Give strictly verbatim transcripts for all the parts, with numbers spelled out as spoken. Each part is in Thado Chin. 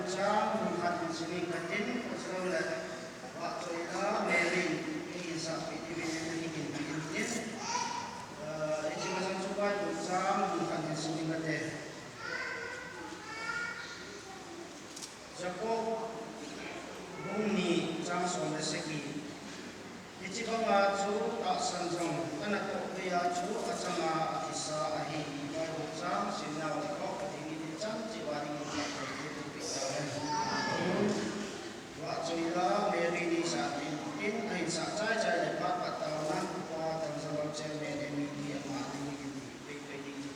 Chang mun khat hin siming katin, achulouleh, Vahchoila Mary, eihin sahpeh diuvin, eihin ginpeh in tin. Ah, hiche masang chu Bible chang mun khat hin siming kate. Jacob bung ni chang som le sagi. Hiche banga chu tahsan jong ana toh peh a chu achanga akisa ahi. Bible chang simna u le kho ka ding in chan cheh uva ding in ka thei thei pi ta hen. Vahchoila Mary ni sa tin tin ahin sa chai chai le phat phat taona pa Tangzalou chairman M E D ama ding in pei pei ding in.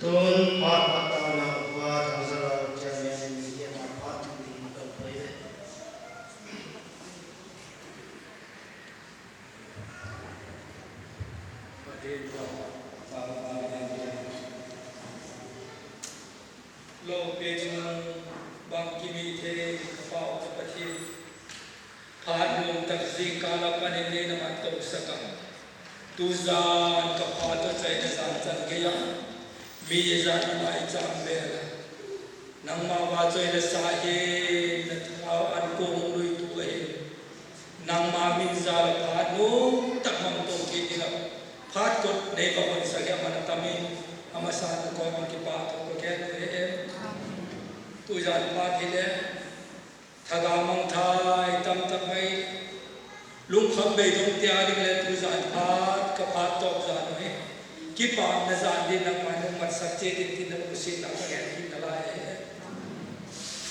Tun phat phat taona uva Tangzalou chairman ni ama phat ding in kan poi ve. Pathen toh, loupi chunga bang kimi thei ka Pa u ka Pathen. Phat nom tah jingkah a pat in neina man toh sah a. Tujan ka phat toh chaina jan chan geiya. Mi ijat na mai chang vel a. Nangma vahchoina sa hi na thangvah an kong lui tu ahi. Nangma min jal a phat nom tah mang toh kit ding a. Phat kot nei va hon sah hi aman atam in. Amasan a koi mang kipa toh ko ken ve em. Tujan phat hi le. Thaga mangthai tamtah mai. Lungkham beidong tia ding le tujan phat, ka phat tawp jan u hi. Kipakna jan din nangman hung matsak cheh ding tin na lungsetna ka gen kit nalai ahi.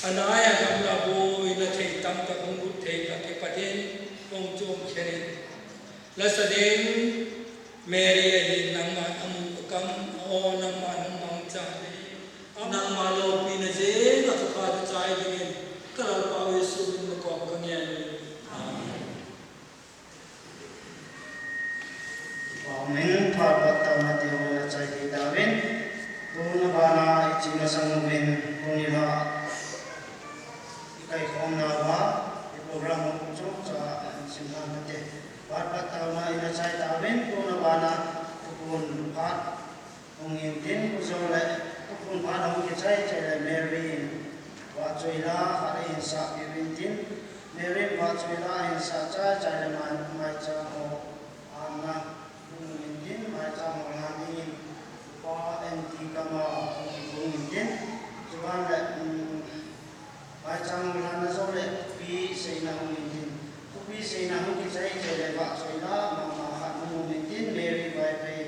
Anai a gamla boina thei tamtak hung lut thei tak hi Pathen hung chom khen in. Lasa ding Mary ahi nangman amu akam, aw nangman hung mangcha hi. Nangma loupina jeng a thupha chai dingin ka Lalpau Jesu min na kawm ka ngen. Amen. Amen. Phat pat taona te hung na chai thei tauvin. Tuna bana hiche masang uvin, tuni la i kaikhomna uva, i program hung chu cha sim dan te. Phat pat taona i na chai tauvin, tuna bana thupun phat hung in tin, u jo le, thupun phat hung kichai chai le Mary in vahchoila khat eihin sah peh uvin tin, Mary in vahchoila eihin sah chai chai le mai, maicham ho anna hung in tin, maicham ho lhan dingin upa N T Kama hung kibung in tin, chuban le, um, Maicham hung lhanna jong le thupi seina hung in tin. Thupi seina hung kichai chai le vahchoila mama khat hung um in tin, Mary Vaiphei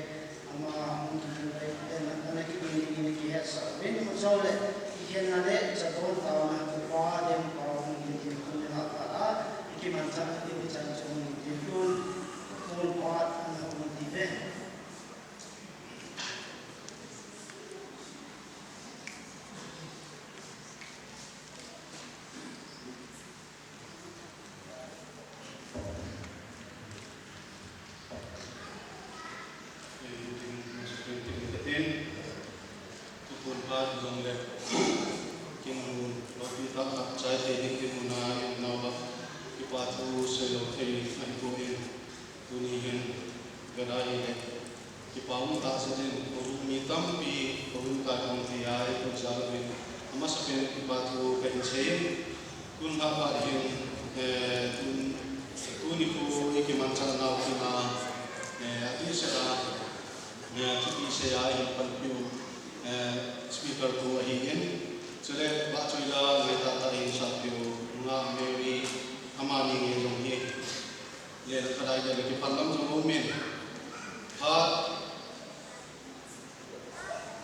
ama hung kitin pai ten ana kibin dingin i kihetsah uvin, u jong le kikhenna le chadon taona upa Dempau hung in tin, tuni la phat a i kimanchah na ding chan chu hung in tin, tun, tun phat ana hung in tin ve. Thupun phat jong le, kin hun, lopi tah a chai thei ding kin hun a i um nau a, kipa thu seilou thei ahi poi. Tuni hin, gada hi le, kipa um tah jeh in, houbung mi tampi, houbung kai hong thei a, i kou jal uvin, amasapen kipa thu kahin sei in, tun lhah phat hin, eh, tun, tuni khu i kimanchah nau kin a, eh, atihsel a, eh, thupi sei a, i panpiu, eh, speaker khu ahi in, chule vahchoila ngaitah tah in sahpiu, Nungah Mary, amani nge jong hi, le, ka dai le, le kipan lam jong um in. Phat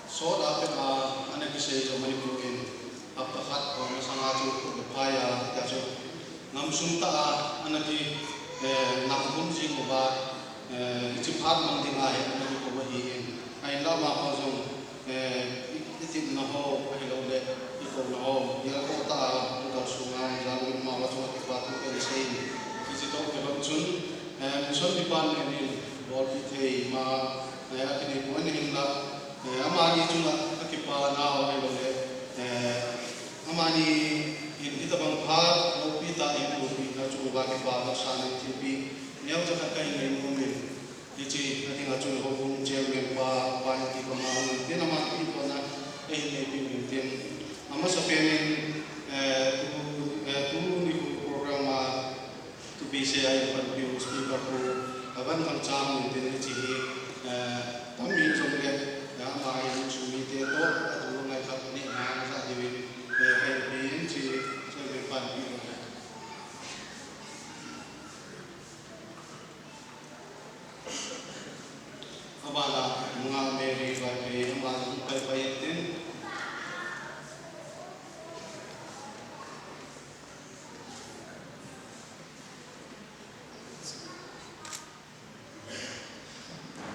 sot a pet a, ana kisei jong Manipur in, hapta khat hong masang a chu, le phai a, tia chu. Ngam sung tah a, ana ki, eh, nam hum jing uva, eh, hiche phat mang ding a hi, ana kikou ahi in. Ahinla ama ho jong, Eh, i, i tipna ho, ahilou le, i kouna ho, i alko ta, i kal sunga, i jal in ama chunga kipa thu kahin sei in. Hiche toh kilhon chun, eh, Mission Department in bolpi thei ma, eh, akinei pon ahinla, eh, amani chunga akipa nau ahilou le, eh, amani in hitabang phat, loupi tah in, loupi na chunga kipa, ka sa nei thilpi, neocha khat kahin nei nom in. Hiche, a dinga chun houbung chairman pa, pa in ti kama hung in tin ama kipa na, eh, nei pin in tin. Amasapen in, eh, tu, eh, tuni khu program a, thupi sei a i panpiu speaker khu, a van thang cham in tin hiche hi, eh, tam in jong le, eh, ama in sumite toh, a tu ngai khat ni na, na sa diu in, eh, kahin pe in hiche, chairman pa in pi in. Abana, Nungah Mary Vaiphei, abana, pai pai tin.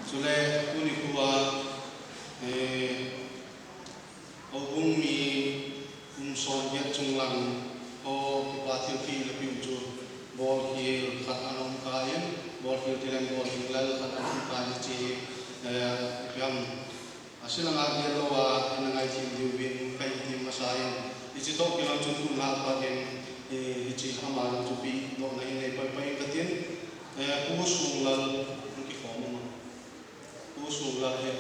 Chule, tuni khu a, eh, Houbung mi kum som get chung lang ho kipa thilpeh na piu chu bolkhel khat ana um kha in, bolkhel ti leng bolkhel lal khat ana um kha in hiche, eh, ipi ham, a silanga gel lou a, ina ngai thim diu vin, kahin ti masa in, hiche toh kilhon chun tun lhah phat in, eh, hiche ama jong chu pedohna hin nei pai pai in katin, eh, Pu Sunglal, hung kikhom un. Pu Sunglal hi,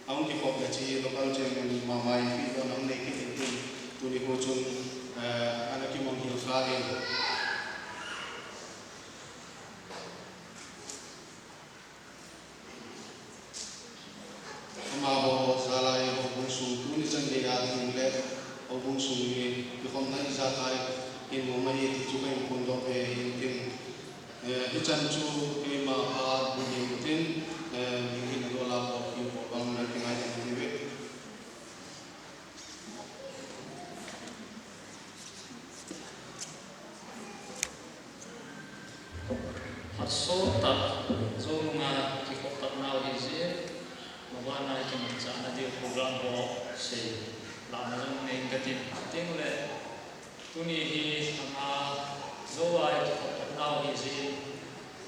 Ahung kikhop le hiche local chairman mama in pedohna hung nei kit in tin, tuni khu chun, eh, ana kimang hil kha in. Amaho jal'a houbung sung tuni chan geiya ding le houbung sung hi kikhopna ijakai in mo mai ti chu kahin phondoh ve in tin. Chan chu keima pa bu ding tin, eh, mi hin dola ko pi ko bang na kingai ding ti ve. Phat sot tah, Zomi a kikhop tah nau hi jeh in, mabana kimanchahna diu program ho sei lana jong nei katin. Tin le, tuni hi ama Zo a kikhop tah nau hi jeh in,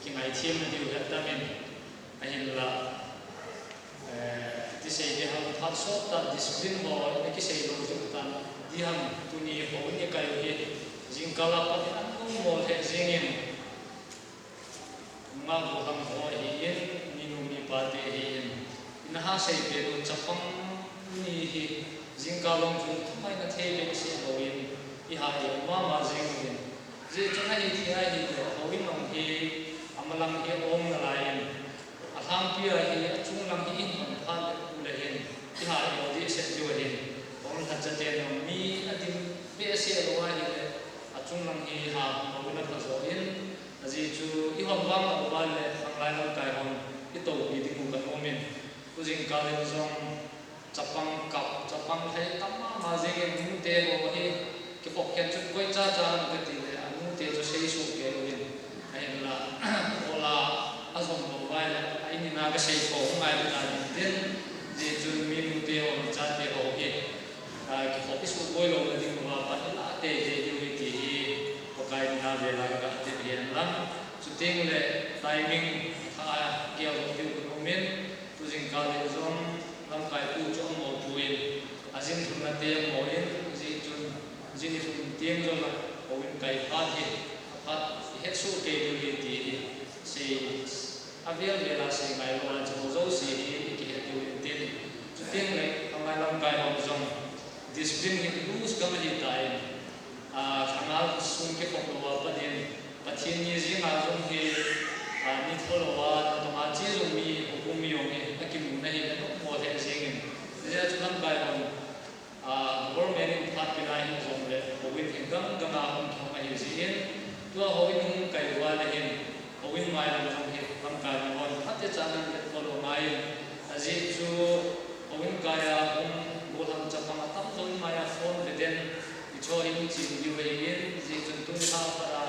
kingaithem na diu hi atam in, ahinla, Eh, ti sei ding ham, phat sot tah discipline ho, ina kisei lou jing tan, ding ham, tuni houin ikai u hi, jingkal a pat in an mong mol he jing in, nungah gollhang ho ahi in, minu mipa te ahi in, ina ha sei pen u chapang ni hi, jingkal long chun thumai na thei behseh lou in, iha i um mama jing u hin. Jeh chun ahi thei ahile, houin long hi, amalang hi aum nalai in, alhangpi a hi, achung lang hi ihin phat le u le hin, iha i um dehset diu ahin, houin lhacha ten jong mi adim behseh lou ahile, achung lang hi ha houin apha jo in, ajeh chu ihon vang a uva le, khanglai lamkai hon itoupi ding u kanom in, tu jingkal in jong, chapang kap, chapang lhai tam mama jing in, nute ho hi, kikhop khen chu koi cha cha ham kati le, anute chu sei suh kei uvin. Ahinla, ola, ajom lou vai le, a in a kasei kho ngai le ta ding tin, jeh chun mi nute ho, mi chate ho hi, a, kikhop isuh boi louna ding uva pat ila teitei diu hi ti hi, Pakai mina vela ka tep hen lang. Chuteng le, timing, a, kiau diu ka um in, tu jingkal in jong, lamkai pu chu amopoh in, ajin lhunna te amoh in, ajeh chun, jin lhun teng jong a, houin kai phat hi, aphat, ihet soh kei diu hi ti hi, sei, avel vel a sei ngai lou a, chu jouse hi, ikihet diu hin tin. Chuteng le, khanglai lamkai hon jong, discipline hi loose gam ahi tan, a, khanglai sung kikhop lou a pat in, Pathen ni jing a jong hi, a, ni tho lou a, natong a che jong mi, houbung mi jong hi, akimu na hi, anom mol he jing in. Hijeh a chu lamkai hon, a, government in phat pe na hi jong le, houin hi gang gang a hung thong ahi jeh in, tua houin hung kai uva le hin, houin mai lam jong hi, lamkai hon phat te cha nan let ko lou ngai in, ajeh chu, houin kai a hung, gollhang chapang atam jong mai a phone ve den, icho in chin diu ahi in, jeh chun tuni lha phat a,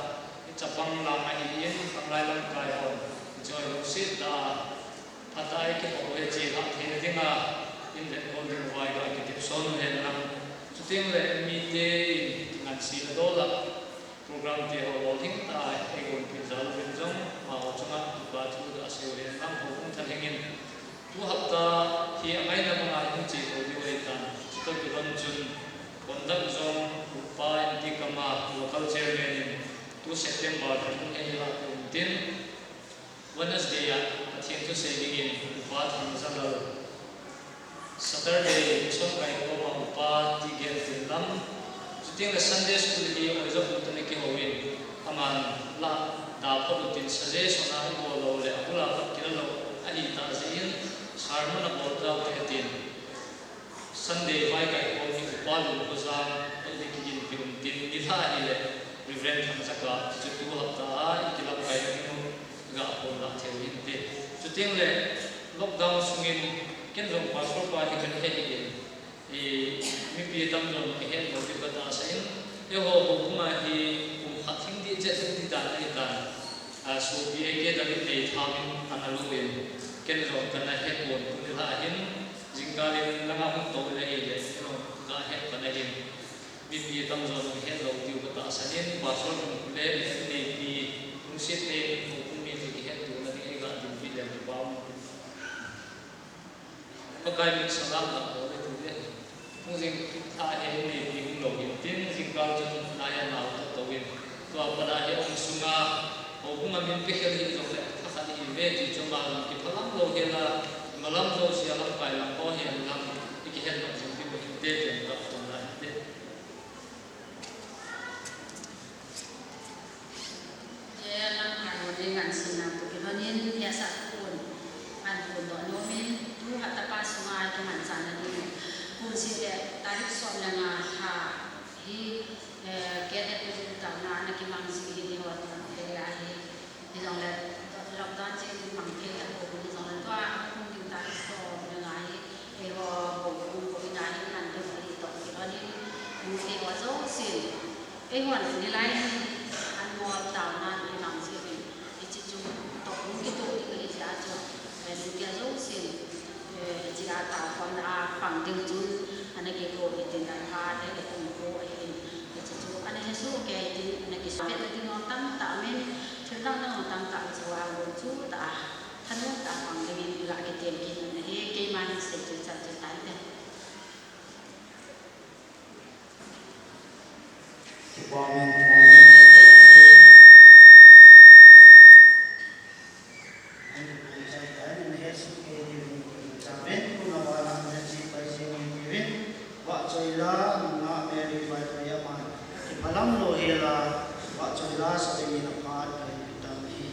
Chapang lang ahi in, khanglai lamkai hon, ichoi lungset tah a, phat a ikikhop u hi chelhah theina dinga, in vetkol ding uva iga kitepson u hen lang. Chuteng le mite in kingansena dol a, program te ho lolhing tah a, eigonpeh jal uvin jong, amaho chunga kipa thu gasei u hen lang, houbung thalheng in. Tu hapta hi angaina banga hung che thou diu ahitan, chutoh kilhon chun, conduct jong Upa N T Kama, local chairman in, tu September thum hung hei la um tin, Wednesday a, Pathen thusei dingin, Upa Thangzalal, Saturday, Mission Kaikhoma, Upa T Gentinlam, chuteng le Sunday School hi, Oijapu tun akihou in, aman la, da phot utin, suggestion a ibol lou le, abul a pat kila lou, ahitah jeh in, sermon abol tau te tin, Sunday vaikaikhom hi Upa Lungkhojang, ahile kiginpeh un tin, nilhah ahile Reverend Thangzaka, chuchu tu hapta a ikilamkai ding u, iga khom lah thei u hinte. Chuteng le lockdown sungin, ken jong pastor pa hi kana he hih in, i, mipi tamjon kihet lou diu katahsan in, eiho houbung a hi kum khat hing ding chet hing ding dan ahitan, a, sopi ei ke David nei thamin ana lou in, ken jong kana he pon, tuni lha hin, Jingkal in langa hung tou in ahile, ken jong kahet pan ahin. Mipi tamjon kihet lou diu katahsan in, pastor hung le, neipi, lungset in, houbung mite kihetto na ding eiga dinpi le, Pakai Pakai min salam na bol e ti le. Hung jing tha hi neipi hung lou hin tin, jingkal chun nai a nau toh tou in. Tua pat a hi hung sunga, houbung a min pe khel hi jong le, thakhat hi ve ti chu malam kiphalam lou hi la, malam jouse a lamkai lam ho hi lam, ikihet lou jing diu hinte tin ka phone na hinte. Lamkai ho ding ngansena toh kilhon in, asa pon, an pon doh nom in, tu hapta pa sunga kimanchahna ding. Kum seh le tarik som le nga lha hi, eh, K F P taona ana kimang jing hi ti ho tah ahi. Hijongle Nilai hin an mo taona in lang jeh in, hiche chu toh hung kitoh ding ahi jeh a chu, eh, Judia jousen, eh, hiche a taona a pang ding chun ana kigo hitin, apha le atum ho ahin, hiche chu ana hesoh kei tin ana kisoh. Vet na ding ho tamtah umin, thil dang dang ho tamtah chu a lungchuh tah a, thanom tah a pang dingin iga kitem kit u ahi, keiman sei chu chan chu tai te. Vahchoila nungah Mary Vaiphei aman, kiphalam louhela, vahchoila sa dingin aphat kahin pe tan ahi.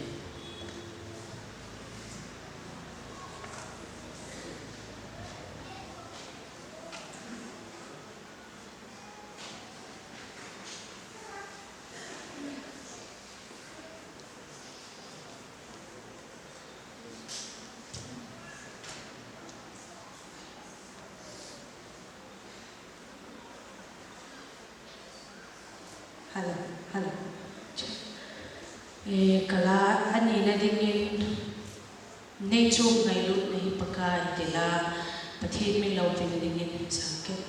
Hello, hello. Eh, kala anina dingin, neichom ngailutna hi Pakai tila, Pathen min loupina dingin hin sang kit.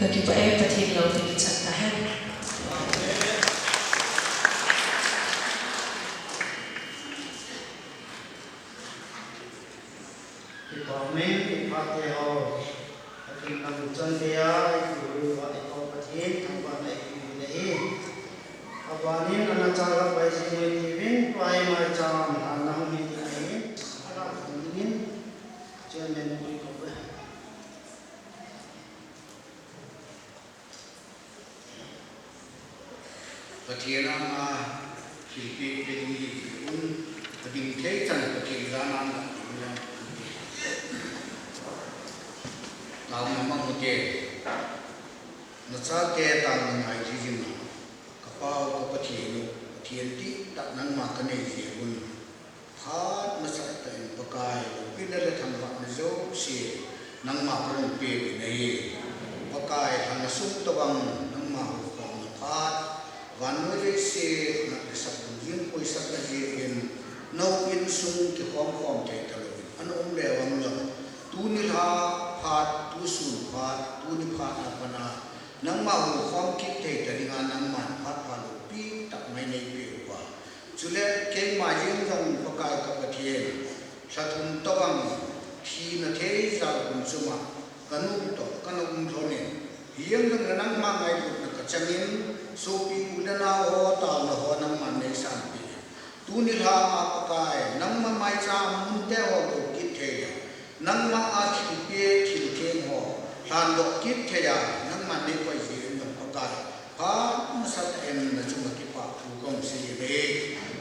Ka kipah e, Pathen loupi na chan ta hen. Kipah men, kipah te ho. Pathen lam chan te a, i pu va i ko Pathen, thangvah na i pu na hi. Abanin ana cha la pai si mo ti vin, pai mai cha na nang mi ti na hi. Ala kum in, chairman pu i ko ve. Pathen a ama thilpeh pe ding hi un, a ding thei chan Pathen jana na ding jang. Taona mang ute, na chate taona ngai ji jing a, ka Pa u ka Pathen u, Pathen dihtah nangma ka nei ji un. Phat masat tah in Pakai, loupina le thangvahna jouse, nangma ka hung pe u ahi. Pakai, lha na sung tobang, nangma hukhomna phat, vannoi leiset, nat le sap dungjuiyin poisakna jeh in, na insung kikhom khom thei talouvin, ana um le vang jong, tuni lha phat, tusun phat, tuni phat a pat a, nangma hukhom kit thei ta dinga, nangman phat pha loupi tah mai nei peh uva. Chule keima jeng jong Pakai ka Pathen, lha thum tobang thina thei jal hun chunga ka nu toh kana um lhon in, hijeng jongle nangma ngailutna ka chang in, sopi u le nao ho taona ho nangman nei sanpeh in. Tuni lha a Pakai, nangma maicham mun te ho lou kit thei le, nangma a thilpeh thiltheng ho lhandoh kit thei a, nangman nei koi jeh in jong Pakai, phat masat tah in na chunga kipah thu kahung sei e.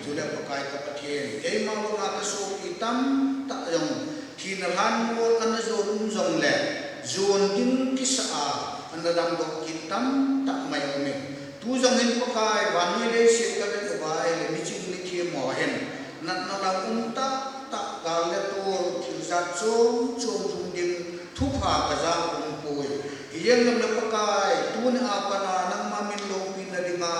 Chule Pakai ka Pathen, keima banga ka sopi tamtah jong thina lhan mol ana jon um jongle, jon ding kisa a ana damdoh kit tamtah mai um in. Tu jong hin Pakai, vannoi leiset ka vet uva ahile, miching mithem ho hin natna lam um tahtah, gal le tol, thil jat chom chom lhung ding thupha ka ja um poi. Hijeng jongle Pakai, tuni a pat a nangma min loupina dinga,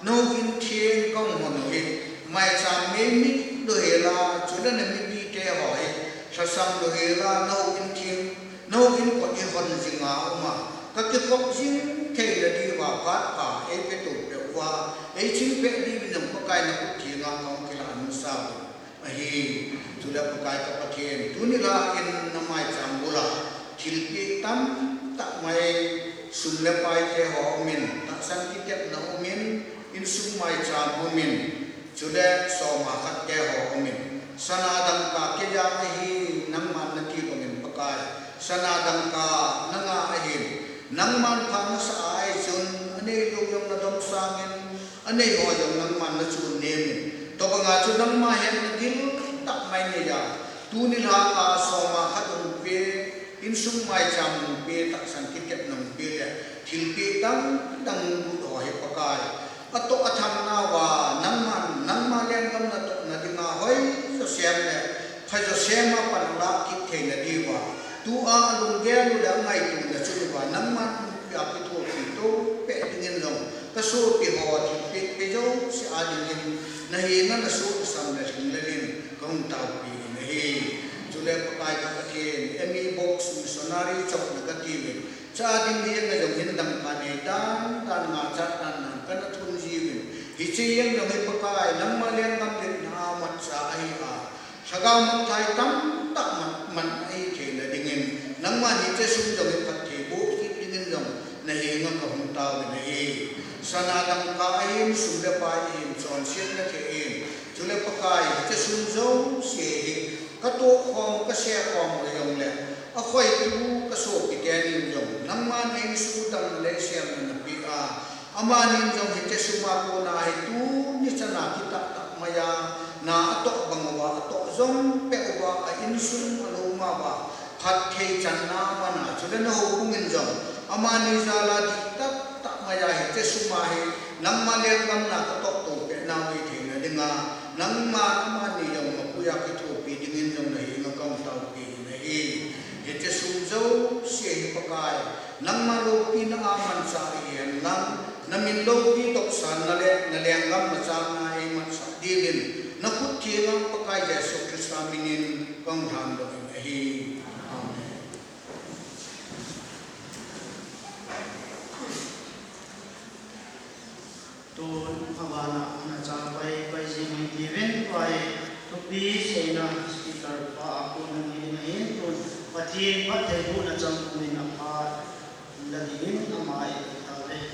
na huhhingna theng ka hung hon u hi, maicham mei mit lou hel a, chule na mipite ho hi lhasam lou hel a, na huhhingna theng, na huhhingna kot i hon jing a um a, ka kikhop jing theina diuva phat pha ei pe to peh uva, ei ching peh diuvin jong Pakai na khut thenga ka hung kilah nung sa u ahi. Chule Pakai ka Pathen, tuni lha in na maicham bul a thilpeh tamtah mai, sum le pai te ho um in, tahsan kitepna um in, insung maicham um in, chule soma khat te ho um in, sana dangka kei a ahi, nangman na ti bang in Pakai, sana dangka nanga ahin, nangman phat nasa a ahi chun, anei lou jong na dom sang in, anei ho jong nangman na chon nem in. Tobang a chu nangma hetna gil tah mai nei a, tuni lha a soma khat hung pe, insung maicham hung pe, tahsan kitepna hung pe le, thilpeh dang dang hung lut ho hi Pakai, atoh athang nauva, nangman, nangma lenggam natohna dinga hoi jo sem le, pha jo sem a pan lah kit theina diuva, tua alunggel u le angaituna chunga nangman umpi a kithopi to peh dingin jong, ka sopi ho thilpeh pe jouse a dingin, Nahenga nasoh nasam le lhinglel in kahung taopi in ahi. Chule Pakai ka Pathen, M E Box missionary chopna kati uvin. Cha ding hi jong hin dangka nei dan dan ngaicha dan dan kana thum jiuvin. Hiche jong hi Pakai, nangma lenggam lenna a matcha ahi a. Lhagao mangthai tamtah man, man ahi theina dingin, nangman hiche sum jong hi phatthei boh kit dingin jong nahenga kahung taovin ahi. Sana dangka ahin, sum le pai ahin, chonsetna thei ahin. Chule Pakai, hiche sum jouse hi katoh khom, kase khom u jongle, akhoitu kasopi teni jong, nangman einsung dang nalei semna napeh a, amani jong hiche sum a kona hi tuni chana kitah tah mai a, na atoh bang uva, atoh jong peh uva, a insung alou ma uva, phatthei channa aman a, chule na houbung in jong, amani jal a dihtah tah mai a hiche sum a hi, nangma lenggam na katoh to peh nau hi theina dinga, nangma amani jong mapui a kithopi dingin jong nahenga kahung taopi in ahi. Hiche sum jouse hi Pakai, nangma loupina a manchah ahi henlang, namin loupi tohsan na le, na lenggam nachang na eimatsah dingin, nakhut thenga Pakai Jesu Christa minin kahung lhandoh in ahi. Amen. Tun, abana, ana chapai, pai jing in tivin, pai, thupi seina speaker pa a kon nangin ahin, tun, Pathen phattheibohna chang kumin aphat, la dingin ama i tave.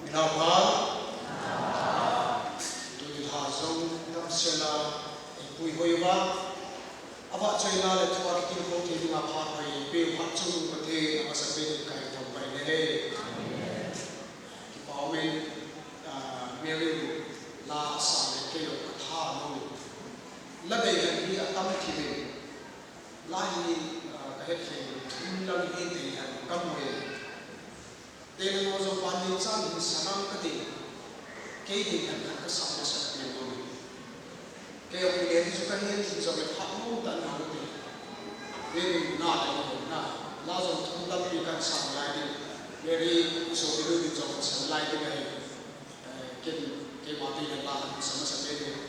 Nilhah pha, tuni lha jong damsel a eipui hoi uva, avahchoina le thua kitilkhou thei dinga phat hoi eipeu Hatchungnung Pathen amasapen in kahin thangvah in ahi. Kipa umin, ah, Mary in la asah le kei jong katha nom in. La deihen hi atam thim in. La hi, ah, kahet lheh in thum lang hi deihen kamu in. Tena nao jong van neo chan hin sa nang kati. Kei ding khat khat kasah masat pen nom in. Kei jong le ti chu kahin hin jong le phat nom tah in nao kati. Kei ding na le mo na. La jong thum lampi kan sang lai ding. Mary sopi nu ding jong kan sang lai ding ahi. Eh, ken, keima ding la sa masat pen ding.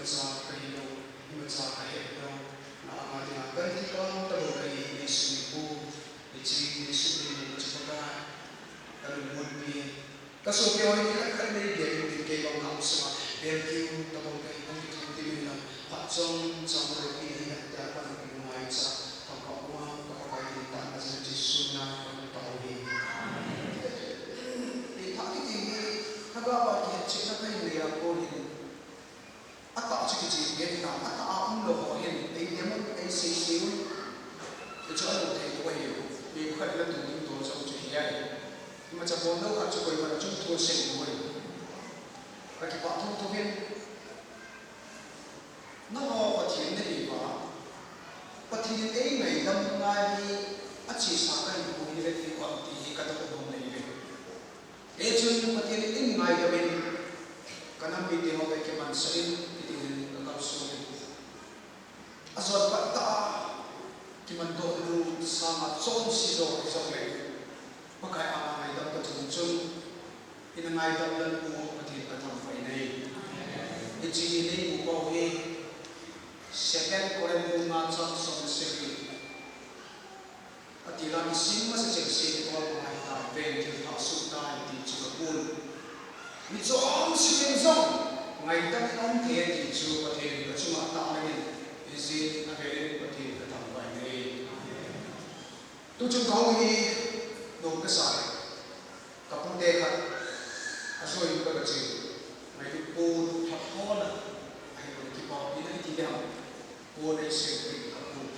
Imacha kahi lou, imacha kahet lou, na anga dinga kathi kang tabou kahi, Jesu min pu, hiche Jesu min pu chu Pakai, kalungmon pi. Kasopi ho hi khat khat nei gel in kei bang na um sunga, bel kiu tabou kahi, hung kithuti min la, phat chom chom ro pi hi na tia pan pi ngai cha, thang ka uma, ka Pakai din ta na Jesu na ka ta ho hi. Amen. Pi pha kiti hi, ka ga ba ki het chih na kahi le ya ko hi. Atah chu kichep ngen ta, atah a umlou ho hin, ei dem un, ei seisei un. Hichu alou thei lou ahi. Mi khat la tu ding tol chang chu hi ahi. Imacha bol lou khat chu koima chun thu asei lou ahi. Ka kipah thou thou vin. Nangho Pathen nahi uva. Pathen in ei ngaidam ngai hi achesa kahinkho hi le ti koi ti hi ka dong dong nei ve. Hichun Pathen in ngaidam in, ka nam mite ho toh kimansah in, kiti in ka kalson in. Ajot pat tah a, kimandoh nu sanga chonse jo, jo le. Pakai a ngaidam ka thum chun, ina ngaidam lal u Pathen ka thangvah in ahi. Hiche hi nei mu pau hi, Second Corinth bung nga chang som le sagi. Ati la, misim masa chengse kitol ngai ta, ven thil thah sut ta, ti chu ka pun. Mi chom simin jong, ngaidam in um thei ti chu Pathen ka chunga tah lengin, ijin avelin Pathen ka thangvah in ahi. Tuchung ka hung hi, nom kasa. Ka pute khat, ajoi in ka gache. Ngailut pon, phat pon a, ahi pon kipa, ina iti le ham. Pon ei sem peh ka pun.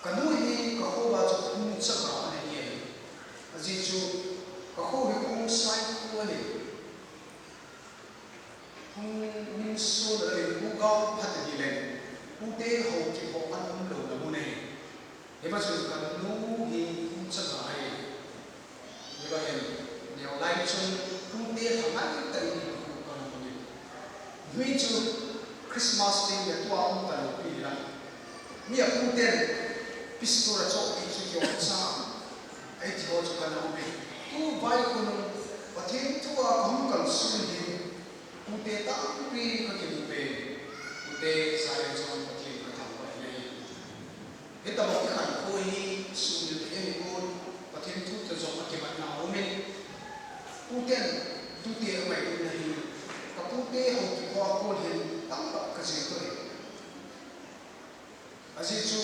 Ka nu hi ka kho uva chu khung chaga ana hi ahi. Ajeh chu ka kho hi khung saikho ahi. Khung min sun a len, khung gao phat ahi len. Khung te ho kipho an um lou na mun ahi. Hima chun ka nu hi khung chaga ahi. Hiva hin, neo lai chun, pute lha ngai tah in ka hung kal uve. Mi chu Christmas ding le tua um talou pi la. Mi a puten pistol a choh pi chu kio cha. Ei ti ho chu ka na uve. Tu vai khun Pathen thu a ka hung kalson hin. Pute tampi ka kimu uve. Pute Zion chang Pathen ka thangvah in ahi. Hitabang i khankho hi sumil tah ahi pon, Pathen thu toh jong akimatna aumin. Puten, tute angailutna hi, ka pute ho kikho a kon hin, tamtah ka jil toh ahi. Ajeh chu,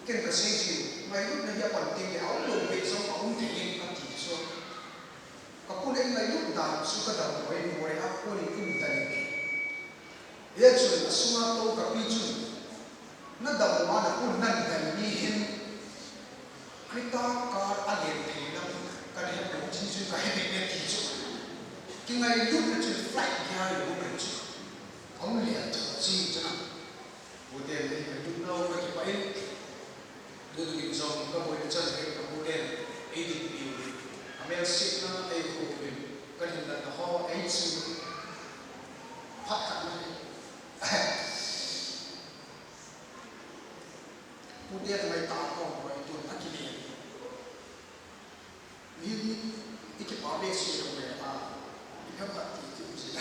ken ka sei jin, ngailutna hi apan teng le, aum lou beh jong aum thei in kati chu. Ka pun ei ngailut dan chu ka dam lou in, Moreh a kon in um dan in. Hia chun, asunga tou kapi chun, na dam uva na pun nan dan mi hin, Creta car a len thei lam, ka het lou chun chun ka he beh beh ti chu. Kingailutna chun flight gear lou beh chu. Ahung len tho chi chu na. Puten nei ngailut nau ka kipah in. Tutu in jong ka boina chan hi ka puten ei dinpi u. Amelsetna ei khu uvin. Ka dinna ho ei chu. Phat khat na hi. Puten mai ta ko boi tun akile. Ni, ni, i kipa behseh lou le, a, i gam khat ti ti um jin.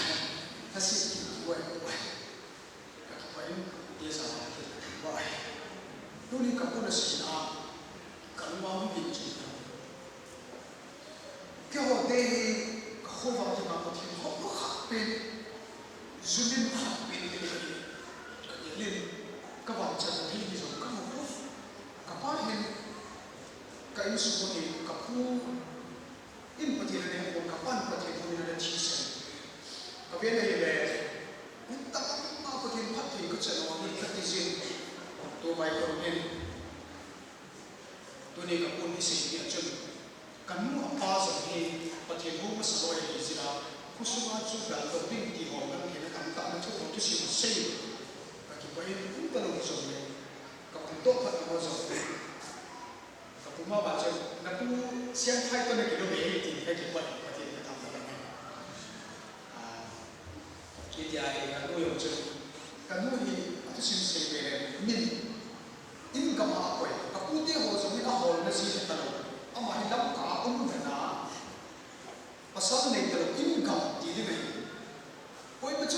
Ka sei ti ti wai wai. Ka kipah in, ka pute sa la ki wai. Tuni ka pun asei na, ka lung a hung ding chu. Keiho te hi, ka kho uva dinga Pathen hou khat pen. Ju lim khat pen te ka hi. Ka gel in, ka vangchat thei ni jong ka mu. Ka pa hin, ka insung hi, ka pu in Pathen ana hepon, ka pan Pathen hon in ana thisan. Ka ven ahile, nitam a Pathen phatthei ka chan u ahi ka ti jin. Tua vai kon hin, tuni ka pun i sei ni a chun, ka nu a pa jong hi Pathen hou masa loi ahi jeh a, khosunga chu gal dou ding ti ho, gal theina tamtah na thu ho thusim asei. Ka kipah in, um talou jong le, ka pu toh phat ho jong le. Ka pu ma ba chun, na pu Siangkhai toh na kilou ve, ti ka kipah in, Pathen ka thangvah in. Ah, hitia hi ka nu jong chu, ka nu hi athusim sei ve le, min, in gam a akoi, ka pute ho jong in aholna ji talou, ama hi Lamka a um dan a, pasal nei talou, in gam ti ding ahi. Koima chu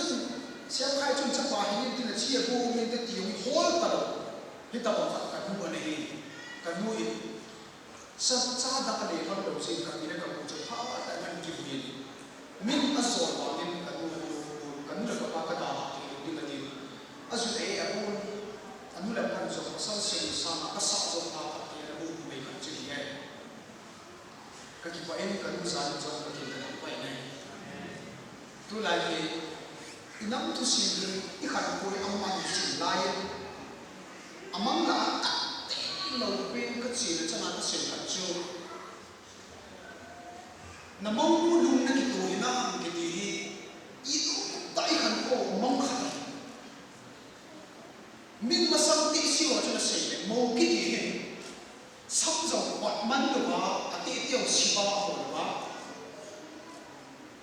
Siamkhai chun chapa hi nin tin a chi a bu min te ti hol ta lo. Hi ta bang khat ka nu a nei. Ka nu in sa cha da ka le bang lo sin ka ti le ka bu chu pha ta ngan ki bu in. Min a zol ba min ka nu ka nu ka nu le ka pa ka da ha ki ding a ti. A zu ei a bu a nu le pan zo ka sa sin sa na ka sa zo ta ka ti le bu mai ka chi ni. Ka kipah in ka nu jan jong ka kin ka dam pai nai. Tulai hi i nam thusim hi i khankho hi aman sin lai. Amang la a tak te lo pen ka chi na chana ka sin khat chu. Na mong nu lung na kito hi na ang kiti hi i tu ta i khankho mong khat. Min masang ti si ho chu na sei le, mo kiti hin, sam jong pot man lo va, a ti ti ho si va ho lo va.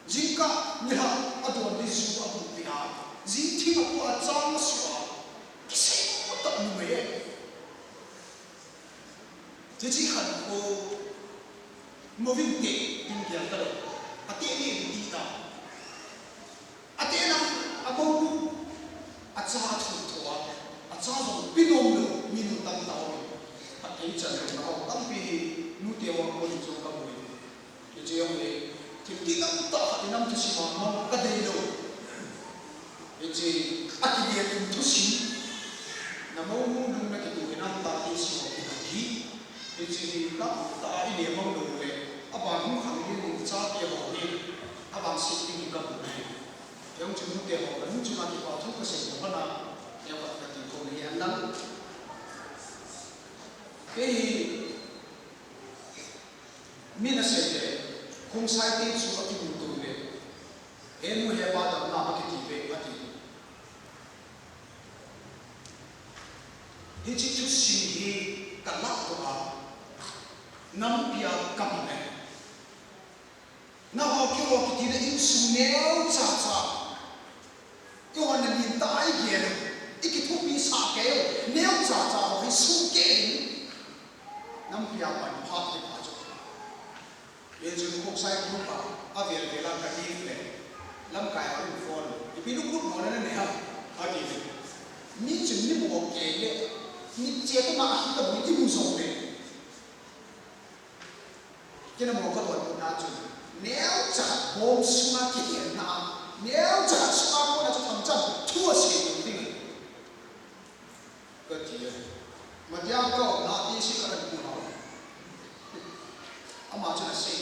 Jingkah nilhah a don di su a bu pi a, jing thim a pu a chang a su a, kisei mo ta nu mai e. Hiche khankho, mo vin te, ding kial ta lo, a ti ni ti ta. A te na, a mo nu, a cha a thu tho a, a cha jong pi nom lo, mi nu tam ta o. A thei chan lo na o, tampi hi, nu te o ko ni jong ka mu. Hiche jong le, thil ti tam ta khat i nam thusim a mang ka dei lo. Hiche, a kile tum thusim, na mo nu lung na kitu hi nam ta ti si o ki ta hi. Hiche hi tam ta i le mang lo le, a ban hung khang ding ding cha te ho hi, a ban sik ding ka bu nai. Jong chu nu te ho, ka nu chunga kipa thu ka sei ho na, ya pat ka ti ko ni an lang. Kei hi, min a sei le, Khongsai te chu a kimu tu le, he nu he pa damna a kiti ve a ti. Hiche thusim hi ka lah doh a, nampi a ka man e. Nangho keiho kiti le insung neocha cha. Eiho na lim tah a i gel u, i kithopi sah kei u, neocha cha ho hi sung kei ding. Nampi a pan phat hi pha chu. Hichun Khongsai group a, a vel vel a ka ding le, lamkai a in phone, ipi lu group mo le na ne ham, a ti le. Mi chun mi mo kei le, mi che ko ma a hi ta bu i mu jong le. Kei na mo ka loi na chu, neocha bom sunga kikhelna, neocha sunga kona chu tham chan, thu a sei ding. Ka ti e. Matiang ka um na ti si ka ran pu hao. Ama chu na sei.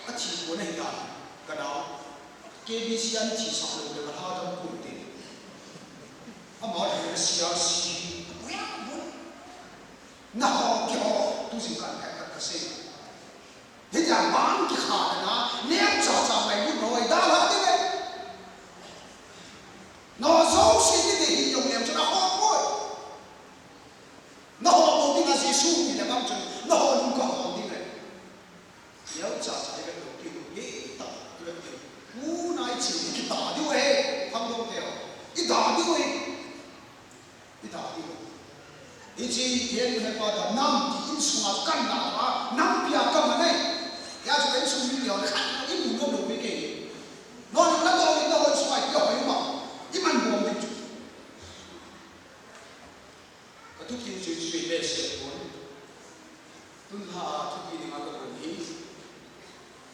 A thi ko na hi ta. Ka dau. K B C an thi sa lo le ka tha dam pu te. Ama le C R C. Ka pu ya pu. Na ho ki ho. Tu jing kan ka ka sei. Hitia bang kikha na, neocha cha mai lut noi, dalha ding e. Nangho jouse ni te hi jong lem chu nahon poi. Nahon bou ding a Jesu ti le bang chun, nahon hung kahon ding e. Neocha cha i vet lou pi, ngeita i vet pi. Tunai chin i kita diu e, khangdong teu. I da diu e. I da diu. Hiche, hiche hepa damna ti insunga kan na a, nampi a ka man e. Hijeh chun insung mite hon khat in mu nom lou pi kei. Nangho na to in nahon sung a i hoi ma. I man bom ding chu. Ka thupi chu chu behseh pon. Tun lha a thupi dinga ka bol hi.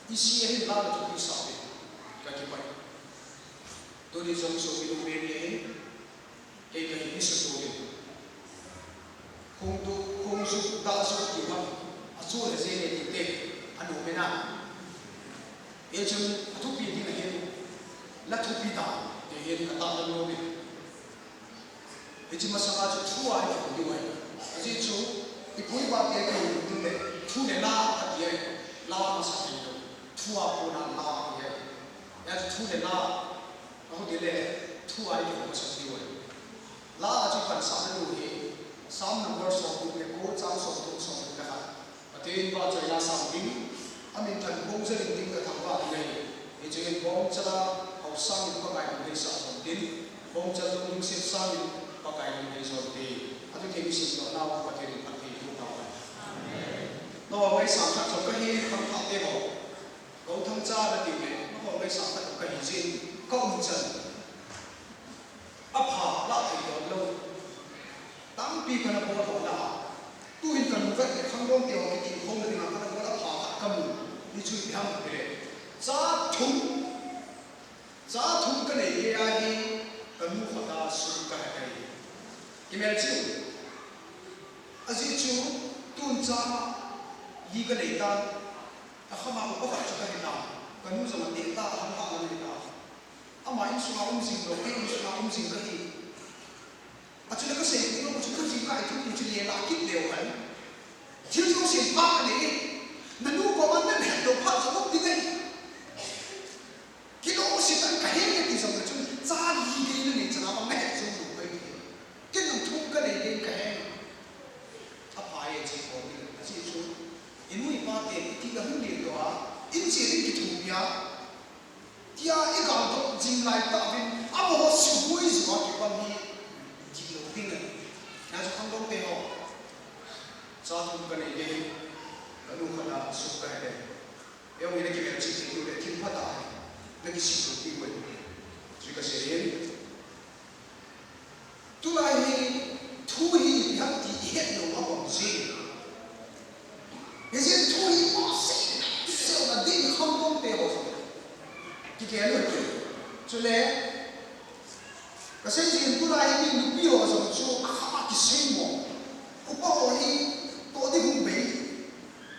I si a hin la ka thupi sa ve. Ka kipah. Tuni jong sopi nu ve ni ahi. Kei ka hin i sutu ve. Khong tu, khong su, da su ti ma. A su le je le ti te. A nu ve na. Hichun a thupi ding ahin. La thupi ta. Te hin ka ta la lo ve. Hiche masanga chu thu a i kihou diu ahi. Ajeh chu, i pu i pa te kihou diu le, thu le la kati ahi. La masa ahi lo. Thu a kona la kati ahi. Hijeh chun thu le la, ahile, thu a i kihou masa diu ahi. La a chu i pansahna diu hi, Psalm number somthum le ko, chang somthum, somthum le khat. Pathen vahchoi la sang ding, a minthang bong jal in ding ka thangvah ding ahi. Hichun bongchal a haosang in Pakai lungheisah jom tin, bongchal lunglhingset sang in Pakai lunghei jom tin. Athutheng i simdoh nau Pathen in phatthei boh tauhen. Nangho ngaisang khat jong kahi, khangthah te ho. Ka u Thangcha nati le, nangho ngaisang khat jong kahi jin, ka umchan. Pi kana bol ho na. Tuhin kanu vet le khangdong te ho kitilkhouna dinga kana bol a pha khat kamu. Hichu ipi ham tile, cha thum, cha thum kanei geiya hi kanu khat a sum kahe tai. Kimelchih u. Ajeh chu tun cha li kanei tan. Akhama upa khat chu kahi tan. Kanu jong ateh ta, ahang hang ahi tan. Ama insunga um jing lou, kei insunga um jing kahi. Achule kasei lou chu, kajing kahi thupi chu lela kit leu hen. Thil jouse pha kanei. Nanu koma nahet lou phat jong um ding ahi. Kilungset tan kahe ti jongle chun, cha li gei nanei chan a bang nahet jong lou ahi. Ken jong thum kanei gei kahe. Apha e, che khom ding. Ajeh chu inu ipa ten iti ahung leldoh a, in che ding kithopi a, tia igaldoh jing lai tauvin, amaho suboi joh a kibang hi, kilou ding ahi. Hijeh chun khangdong te ho, cha thum kanei gei, kanu khat a sum kahe tai. Eihon nakimelchih thei diu le thil phatah a nakisih lou diu ahi. Chu kasei in. Tulai hi thu hi ipi ham ti ihet lou abang jeh. Hijeh thu hi imacha seina ding khangdong te ho jong kigel u hite. Chule kasei jin, tulai hi nupi ho jong chu akhama kiseimo. Upa ho hi toh ding hung bei.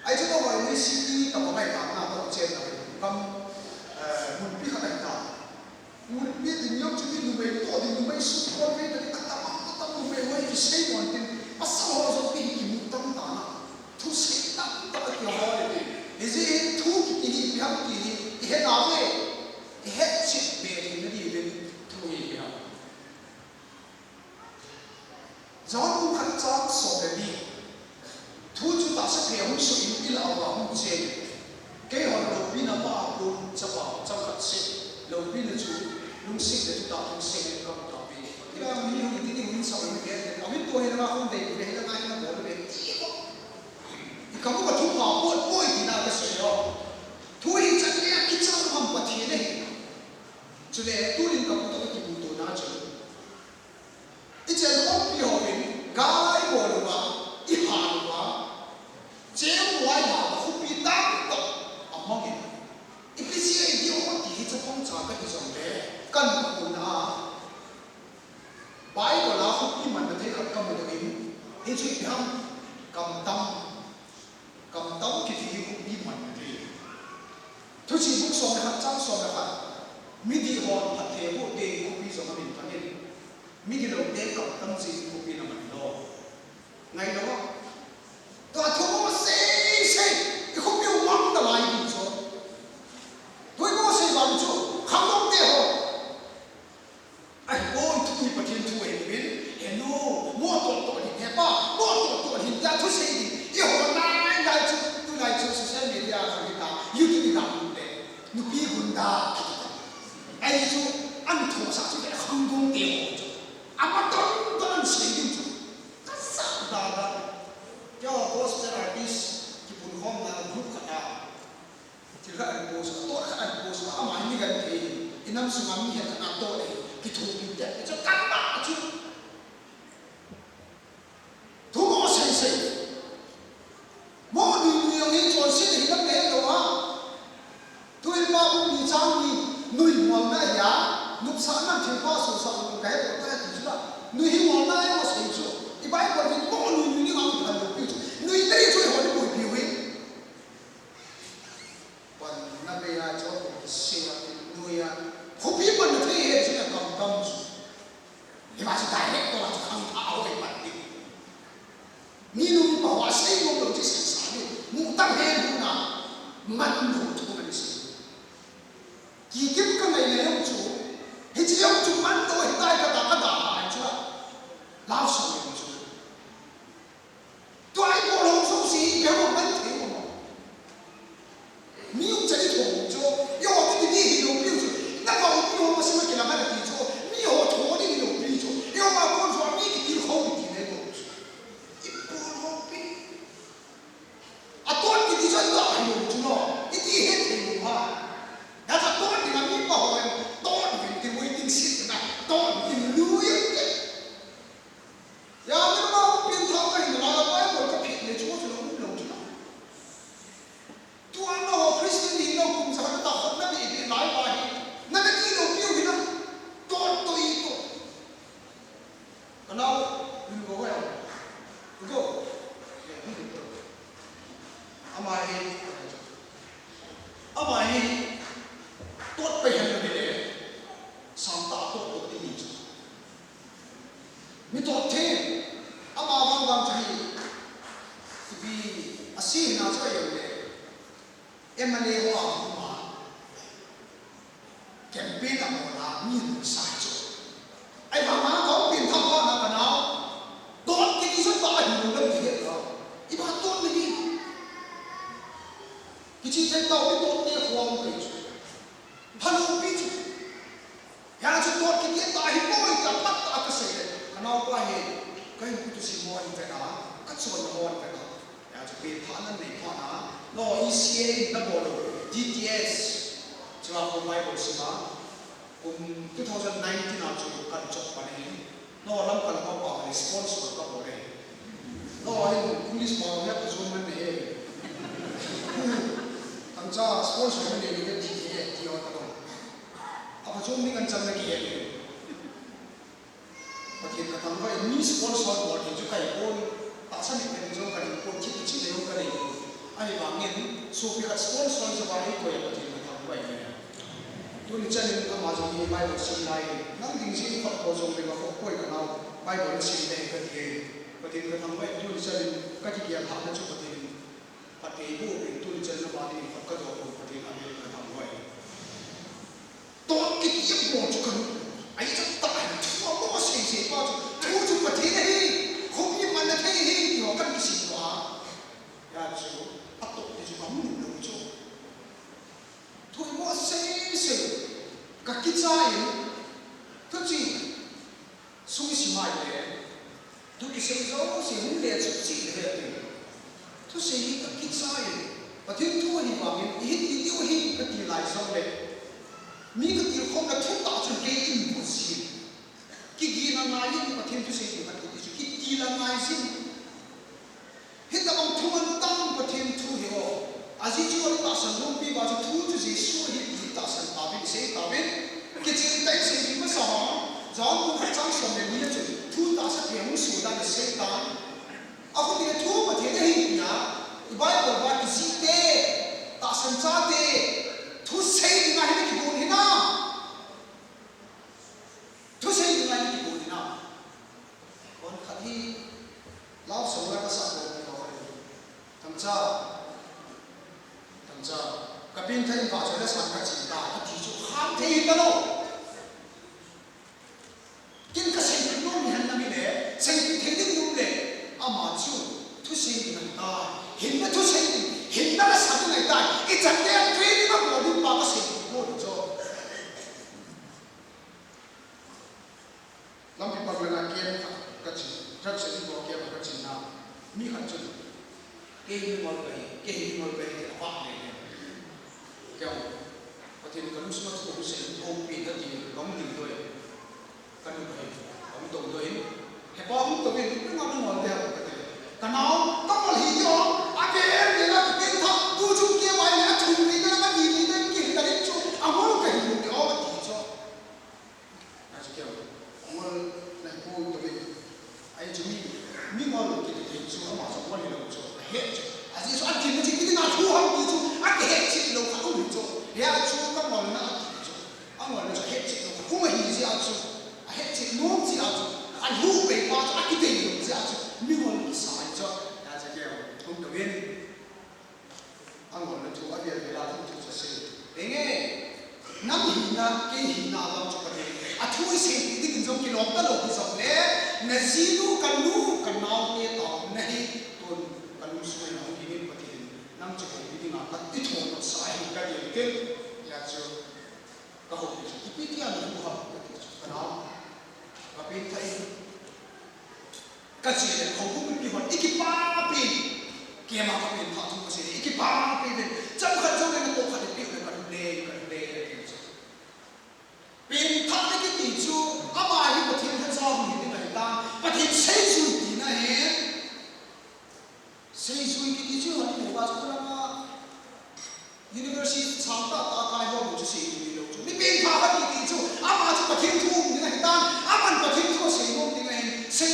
Ahi chu toh hoi ni city tobang ahi tan, natoh chen ahi. Gam, eh, munpi khat ahi tan. Munpi ding jong chu mi numei toh ding, numei sum khol vei ta ding, atam atam numei ho hi kiseimo tin. Pasal ho jong pi hi kimu tam tan a. Thusei tamtah akihol in. Hijeh hin thu kiti hi ipi ham ti hi ihet nauve. Ihet chet be theina diuvin thu hi ipi ham. Johan bung khat chang som le li. Thu chu tahsa phei a hung soh in ilah uva hung chen. Keihon loupina pa a kon chapa chang khat seh. Loupina chu lungset le thutah hung seh in kamu tahpoi. Ilah mi hung iti ding hung sah in ve. Amin tua hilanga hung dei ve, hilanga hin abol ve. Ikam uva thupha pot poi tina kasei o. Thu hi chan geiya kichang ham Pathen ahi. Chule tunin kamu toh kimuto na chu. Ichen khompi hovin, gal ibol uva, ihal uva, cheng uva ihal uva, khopi tamtah amangin. Ipi jeh a idiu ham ti hi chapang cha kahi jongle, kakhopna a Bible a khopi manna thei khat kamudoh in, hichu ipi ham, kamtam. Kamtam kiti hi khopi manna thei. Thuchih bung som le khat chang som le khat. Midih hon phatthei aboh teng khopi jong amin phanin, migiloute kamtam jeh in khopi ana man lou. Ngailou a. Tua thu mo seisei, ikhopi u mang nalai ding chu. Tui mo sei vang chu, khangdong te ho. Ahipoi, thu hi Pathen thu ahiuvin, henu, mo toh toh lhin, hepa, mo toh toh lhin tia thusei ding iho nai nai chu, tulai chu social media a khang hita, YouTube a khang le, nupi gunda kiti ta. Ahi chu, ana thosah chu le khangdong te ho chu. Ama toh toh ana sei ding chu. Kasa da da. Keiho gospel artist kipunkhomna group khat a. Thil khat ana post a, thought khat ana post a, ama hi mi genthei, inam sunga mi het khat a thought ahi, kithopi te, hichu kanbah chu. Thu mo seisei. Mo nui nui jong hi chonset ahi lam kahet lou a. Thuhilpa bung ni chang ni, nui molna ahi a, nopsahnan thilpha sohsah lou kahet lou kahe ti chu la. Nui hi molna ahi mo sei chu. I Bible in mo nui nui ding a kiphal lou pi chu. Nui tei chu eiho ni boipi u hi. Panna bei a chu kisei a, nuia. Khopi manna thei hi chun a kamtam chu. Hiva chu direct toh a chu khangthah a hoi pan ding. Mi nung pa ho a sei nom lou chu sei sa ding. Mu tam hen hu na. Manlou thu ana sei. Kikim kangai na jong chu. Hiche jong chu manlou ahitai kata kada hai chu la. Love song jong chu. Nau, min ko ko ya. Ko. Ama hi, ama hi, tot pai hen na bile, sang ta tot tot ti ni chu. Mi tot the, ama vang vang chu hi, ipi, asi na chu ayo le. M L A ho a hung ma. Campaign a bol a mi hung sa chu. Ahivang a kong pin thak pa na ka nau. Tot kiti sa ta hi lo na mi he ta. Iba tot ni. Kichi chen tau ni tot ni khom kai chu. Phalo pi chu. Hia chu tot kiti ta hi poi ta pat ta ka sei le. Ka nau pa hi. Ka hin tu si mo hi ka na. Ka chon mo hi ka na. Hia chu pe pha nan nei pha na. No E C A na bol lo. D T S. Chua ko Bible sima. Kum two thousand nineteen a chu kan chok pa ni. No lam kan ko pa ni sponsor ka bol le. No hin English ma ya ka chu man ne. Kan cha sponsor man ne ni ka ti he ti o ta lo. Apa chu mi kan chang na ki he. Pathen ka thangvah in mi sponsor bol thei chu kai pon, tahsa ni pen jong ka ding pon, thil chi le jong ka ding pon. Ahivangin, sopi khat sponsor jong ba ei koi a Pathen ka thangvah in. Tuni chan in ama jong hi Bible sim lai, nang ding jing khat ko jong le ka koi ka nau, Bible sim le ka ti e. Pathen ka thangvah in tuni chan in ka kigel hahna chu Pathen in phatthei boh in tuni chan in ama ding khat ka dong pon Pathen amen ka thangvah in. Tot kiti a bol chu ka nu. Ai chan ta ai thu a mo sei sei pa chu. Thu chu Pathen ahi. Khopi man na thei hi ti ho kan kisim lou a. Hia chu a tot ti chu ka mu lou chu. Thu mo sei sei. Ka kicha in. Thu chi. Sung i sim ai le, thu kisei jouse hung le chu chi le he tu. Thusei hi ka kicha in, Pathen thu ahi vangin, i hin i diu hi ka ti lai jong le. Mi ka tilkhomna thu tah chu kei in pu si. Kigina ngai in Pathen thusei hi ka ti chu kiti la ngai sin. Hitabang thu man tam Pathen thu hi o. Ajeh chu tahsan lungpi ba chu thu chu Jesu hi ti tahsan tauvin, sei tauvin. Kichen tah in sei ding masa ha. John bung khat chang som le ni a chun thu tahsa thei hung suh dan a sei tan. Ahile thu Pathen ahi tia. I Bible ba kijih te, tahsan chate, thu sei ding ahi na kibol hi na. Thusei ding lai ni kibol ding a. Kon khat hi love song la ka sa ko ko. Tamcha. Tamcha. Ka pin thei pa chu la san ka chin ta. Ka ti chu kham thei ta lo. Kin ka sei nom ni han na mi le. Sei thei ding nom le. Ama chu thusei ding ta. Hinna thusei ding. Hinna la sa ding ta. I chan te training a bol ding pa ka sei ko chu. Lampi pang langa kem khat ka chin, khat se ni ko kem ka chin na. Mi khat chun, kei mingol kahi, kei mingol kahi, ti a pah le le. Kei, Pathen ka lungsunga thu hung sei, hung pi na ti, ka hung ding doi. Ka nu kahi, ka hung dong doi. He pa hung dong in, nunga mingol de ha ka ti. Ka nau, ka ngol hi yo, a ve ve la, ka ken tha, tu chung kei mai le, a thum ri na, ka ni ri na, ki ta ri chu, a ngol kahi, o ka ti chu. Achu keu, ngol na pu to mi. Ai chu mi, mingol kiti chu ama chu ngol hilou chu. Ahe chu. Aji chu ati mi chi kiti na thu ham ti chu. Ati he chi lou kha um chu. He a chu ka ngol na ati chu. A ngol na chu he chi lou kha um hi ji a chu. Ahe chi nom ji a chu. A lu bei pa chu ati dei lou ji a chu. Mingol kisa chu. Achu keu, um to mi. Angol na thu a vel vel a thu thu sa sei. Enge, nang hina, kei hina a vang chu Pathen. A thu i sei ti ding in jong kilom ta lou hi jong le, na jinu, ka nu, ka nau te tau na hi, tun ka lungsunga na hung hi min Pathen. Nang chu hung hi ding a, ka ti thon sa hi ka ti ken. Ya chu, ka hung hi chu, ipi ti a na thu ha, ka ti chu, ka nau. Ka pin thai. Ka chi le, houbung mipi hon, i kipapi. Keima ka pin pha thu ka sei, i kipapi ve. Chang khat jong le na to khat i pi le ka le, ka le, ka ti chu. Pin pha le kiti chu, ama hi Pathen lhacha hung hi ding ahi tan, Pathen seijui tina hi. Seijui kiti chu hon i mu ba chu lama University sang tah tah a kai ho chu seijui lou chu. Mi pin pha khat kiti chu, ama chu Pathen thu um ding ahi tan, aman Pathen thu sei nom ding ahi. Sei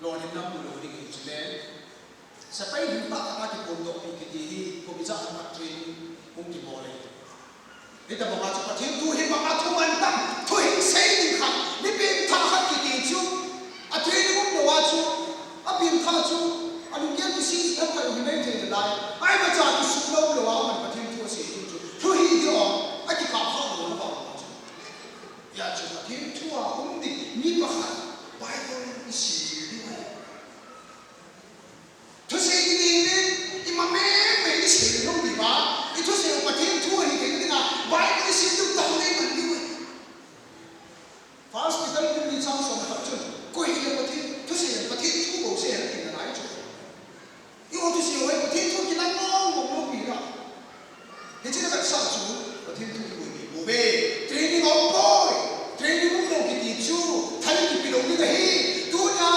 Lolhinna mu lou ding ahi chule, sepai lim tah khat a kiphondoh pi kiti hi kum ijat a training hung kibol ahi. Hitabang a chu Pathen thu hi banga thu mantam, thu hing sei ding khat, mi pengthah khat kiti chu, a training um lou a chu, a pengthah chu, a lunggel kisih thei khat hi mai thei nalai, ahivangin kisih lou lou a man Pathen thu asei ding chu, thu hi ding a, akikap kha lou na bang chu. Hijeh chun Pathen thu a um ding mi pakhat Bible isim diu ahi. Thusei ding ding le, ima mei mei isei lou diu va, ithusei u Pathen thu ahi thei dinga, Bible isim diu tah le iman diu ahi. First Peter bung li chang som le khat chun, koi hile Pathen thusei, Pathen thu bou sei ati nalai chu. Eiho thusei u hi Pathen thu kilang mong mong lou pi la. Hiche na vetsah chu, Pathen thu kiboipi pouve. Training aum poi. Training um lou kiti chu, thal kipe lou ding ahi. Tunia,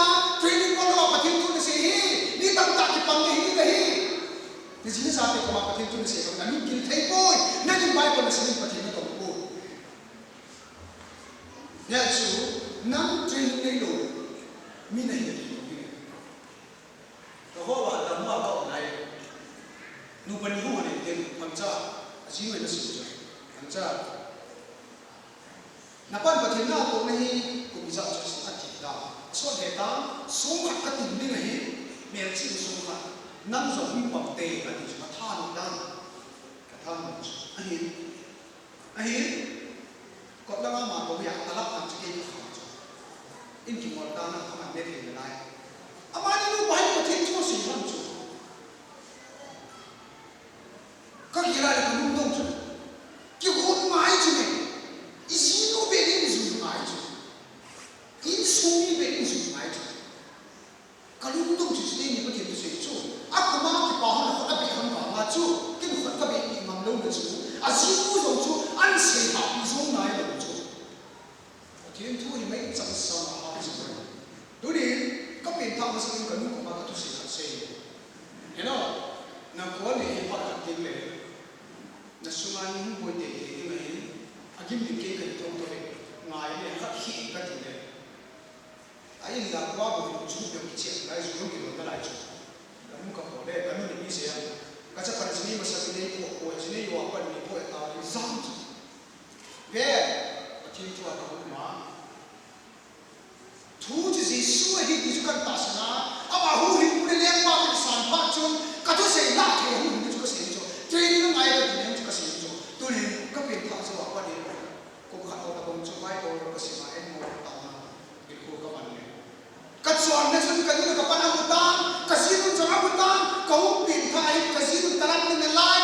training bol lou a Pathen thu nasei hi, mi tamtah kipang nahi ding ahi. Naji nachate koma Pathen thu nasei kha, nalunggil thei poi. Nangin Bible nasim in Pathen nadong poi. Hijeh chun, nang training neilou, mi nahi ding ahi. Ka ho va dam va ka um lai. Nu pani hung ani tin, Pangcha, aji noi na sim chu. Pangcha, napan Pathen natoh nahi, kum ijat chu ati ta. Asot he ta, song khat katin ding ahi, melchih song khat. Nang jong hung pang te, kati chu katha nom dan. Katha nom chu. Ahin, Ahin, kot langa ama kou hi a, talap ham chu kei kakham chu. In kimol dan a kaman me thei nalai. Amani nupa hin Pathen thu asei ham chu. Kagel a le kalungdong chu. Kihon ngai chu ne. Ijinu beh in jui ngai chu. Insung mi beh in jui ngai chu. Kalungdong chu chu, eini Pathen thusei chu, akoma kipa hon khut abeh hon vanga chu, ken khut kabeh ngam lou na chu, ajinu jong chu, ahin sei hahpi jong nai lou chu. Pathen thu hi maichang sang a hahpi jong nai. Tunin, kapengthah masang in kanu koma kathusei khat sei. Heno, nakon hi phat khat ding le, nasunga ni hung boi teitei ding ahin, agim ding kei kahi thouthou le, ngai le, khat hi kati le. A in la kua bou chu beu kichep lai, ju jong kilou nalai chu. Kanu kapo le, kanu ni mi sei am. Kachapa ni chini masa chini po po, chini yo apa ni po e ta ni jam chu. Ve, Pathen thu a kamu ma. Thu chu Jesu ahi ti chu katahsan a. Ama huhhingpu le lengpa kasan phat chun, kathusei lah thei huhhing chu kasei chu. Training angai kati nem chu kasei chu. Tunin kapengthah jou a Pathen. Kum khat ho tabang chu Bible kasim a, en mo taona. Bilkul kaman le. Kachonna chun kanu le kapan amu tan, kajinun jong amu tan, kahung pengthah in kajinun talan nalai,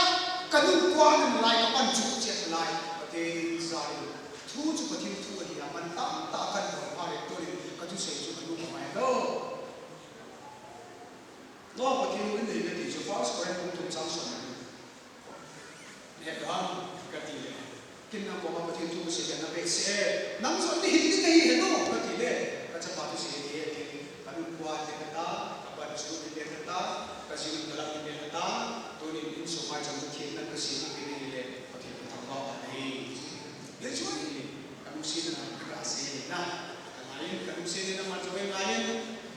kanu kua nalai, kapan chu chet nalai. Pathen jal in thu chu Pathen thu ahi a, man tah tah kan bol pha le tunin kathusei chu kanu kamai lo. Noah Pathen in nei kati chu First Corinth bung thum chang som le ni. He, Abraham, kati le. Ken nang koma Pathen thu kasei le nabehseh e. Nang jong nahil ding nahi heno, kati le. Kachapa thusei ahi e, ken. Kanu kua le kata, kapan chu le kata, kajinun talan le kata, tunin insung maicham Pathen nang kasei le, Pathen kathangvah ahi. Hichu ahi, kalungsetna kasei na. Kangai in, kalungsetna man jong ngai in.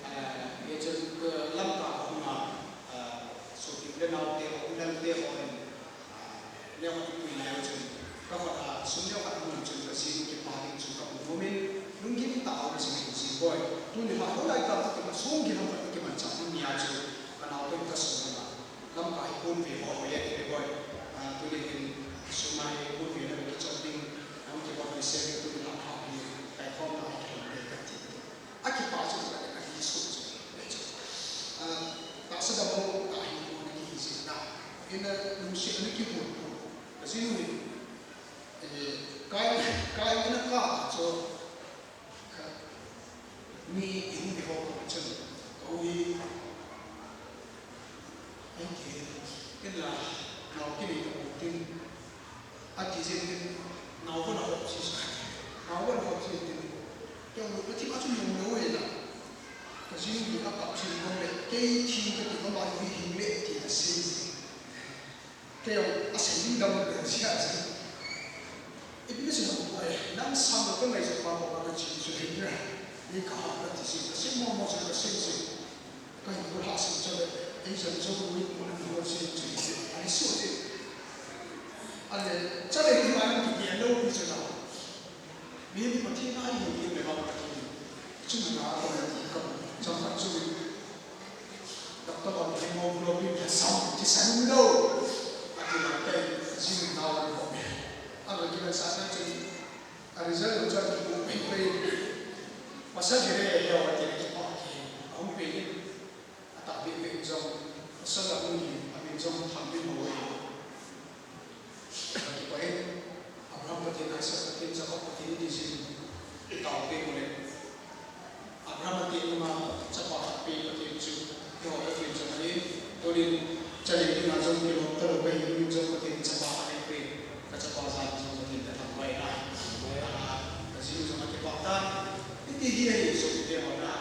Ah, hichu, ah, Lamka kahung a, ah, sopi le naote ho, u lal te ho in, ah, neo khat ipui lai u chun, ka khut a sum neo khat amun chun kajinu kipa ding chu kamu nom in, lunggim tah a um jing in jing boi. Tuni lha ho lai tah a kipa sum gin ham khat kimanchah ding nia chu, kanaote in kasei na. Lamka hi kon ve ho ho ye ti ve boi. Ah, tuni hin sum a hi kon ve na ve kichop ding, ahung kibol ni se ve tuni lha kha hi, kai khom na hi kilom ve kati. Akipa chu ka le ka hi su chu. Ve chu. Ah, tahsa dam ho ka hi ko na kihi jing na. Ina lungset na kihon ko. Kajinu hi, eh, kai, kai na ka chu. Ka, mi ihung ve ho ko chun. Ko hi. Ai ke. Ken la, nao kinei ta ko tin. Ati jeng tin, nao ko na hop si sa. Nao ko na hop si tin. Kei u na thim a chu nung lou e na. Kajinu hi akap si bang le, kei thi kati bang a hi hing le ti na sei. Kei u asei ding dam le si a si. Ipi na sei ham ko ai, nang sam lo ka ngai sa pa ko ka chi su le na. Ni ka ha ka ti si, ka sei mo mo sa ka sei si. Sa hung lou, ati lou, kei jing tao an bol. Aga kilatsahna chu, a result chu ati bol pei pei. Pasal hi re, ya wa ti le kipa ki, ahung pei in. Atahbeh beh in jong, pasal ahung hi, amin jong Thangbinhao ahi. Ka kipah e, Abraham Pathen, Isaac Pathen, Jacob Pathen iti jing, i taote uleh. Abraham Pathen nunga chapa khat apeh Pathen chu, eiho Pathen chu ahi. Tunin, chale dinga jong kilom talou kahi, tunin jong Pathen chapa khat eipeh, ka chapa jal jong Pathen kathangvah in ahi. Ah, ka jing jong akipah tan. Hiti hi ahi, sopite ho na.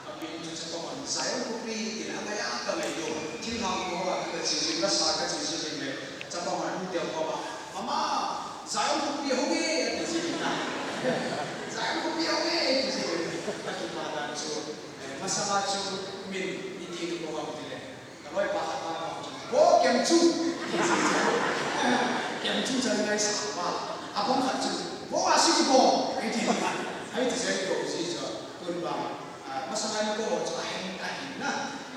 Ka min chu chapang hon Zion khopi ti le, amai a ka ngailu. Thinglhang ho a ka che jing, ka sa ka che jing le. Chapang hon hung tel ho a, "Mama, Zion khopi hung e," ati jing na. "Zion khopi hung e," ati jing. Ka kipah dan chu, eh, masanga chu min iti nu ko hung ti le. Ka loipa khat a chu, "Bo kem chu." Kem chu chan ngai sa pa. Abang khat chu, "Bo a si bo." Ai ti. Ai ti jeng ko si chu. Tun ba, ah, masanga ni ko chu ahin, ahin na.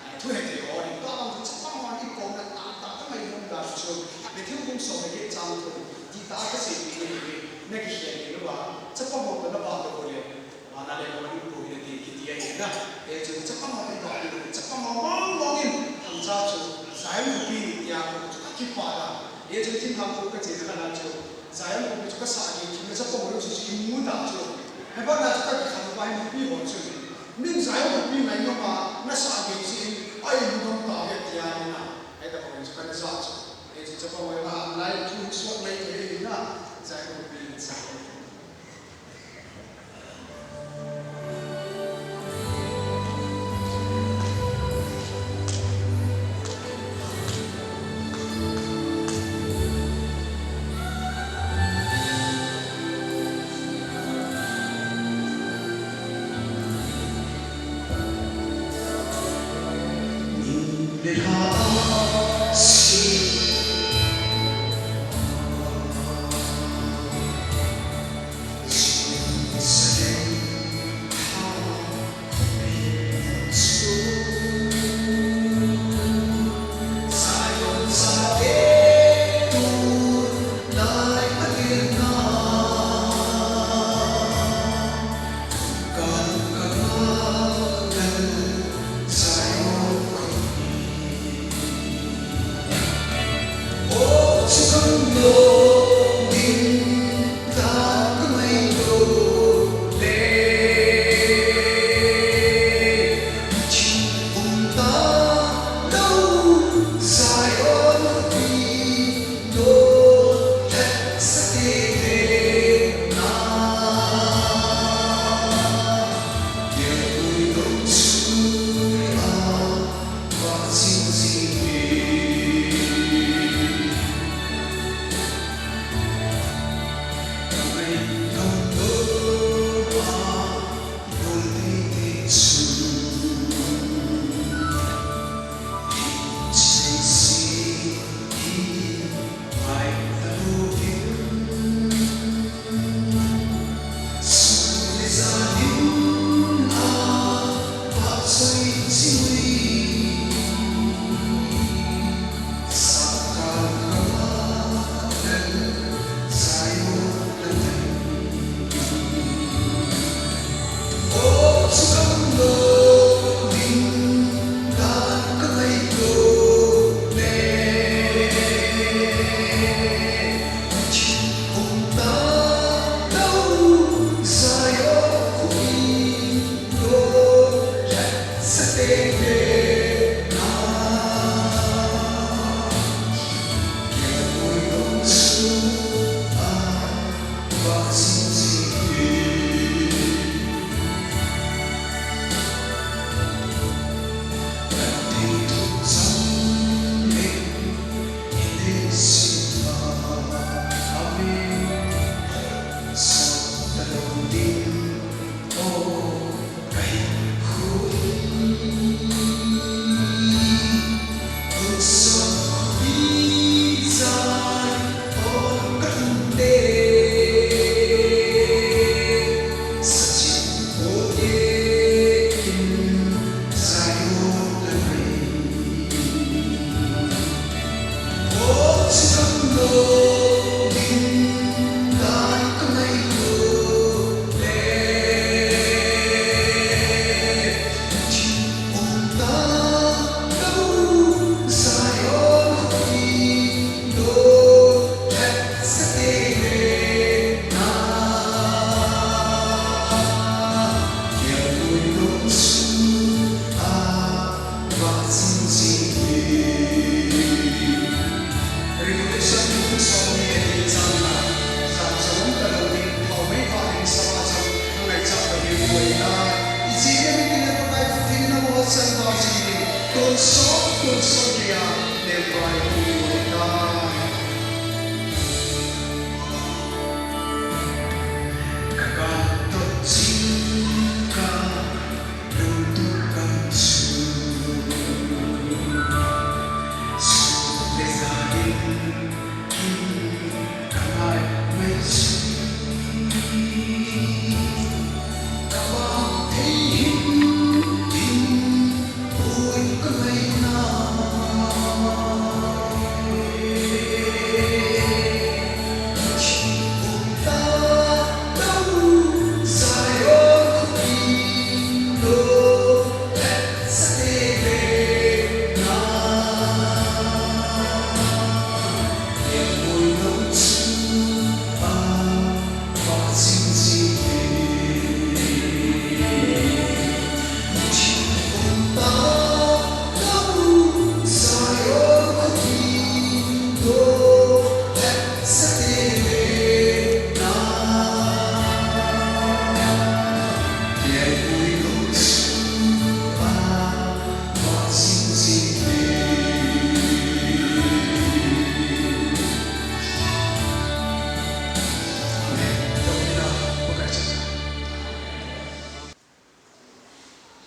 Ah, thu he ti ho ni. Tua bang chu chapang ho ni ko na ta ta ka mai hung da chu. Matthew bung som le get chang thum. Ti ta ka sei pi ni ni. Na kikhel ni lou ba. Chapang ho ko na ba ko le. Vana le lou in pu in ati kiti ahi na. Hichun chapang ho in pu in, chapang ho mong mong in, thangcha chu Zion khopi tia khu chu ka kipah dan. Hichun thinglhang khu ka che kha na chu Zion khopi chu ka sa gei chu, na chapang ho chu chu imu ta chu. Hiche bana chu ka kikhen uva hin nupi ho chu. Min Zion khopi ngai nom a, na sa gei chu in, ai lungdong tave tia ahi na. Hitabang chu ka na ja chu. Hichun chapang ho in a lai thu sot lai thei ahi na. Zion khopi, Zion khopi.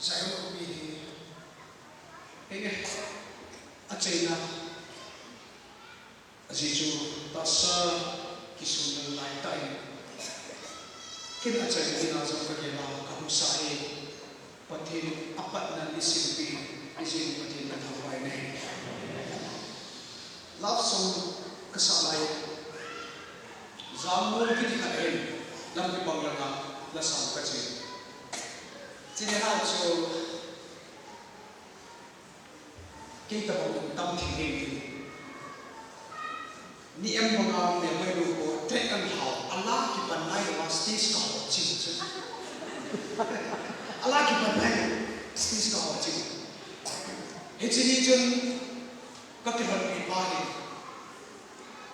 Zion khopi hi, henge, achaina, ajeh chu tahsa kisun lai tah in, ken achaina ding a jong kagel a kahung sa e. Pathen in apatna in eisilpeh in, ijeh inem Pathen kathangvah e. Love song kasah lai, Jamnung kiti khat ahin, lampi bang langa la sang kache. Chule hia chu kei tabang in tam thei nge ti. Ni em banga melmai nu ko track kan hau, ala kipan nai lou a stage kahol ching chu. Ala kipan nai lou, stage kahol ching. Hiche ni chun kakilhonpi pa hi,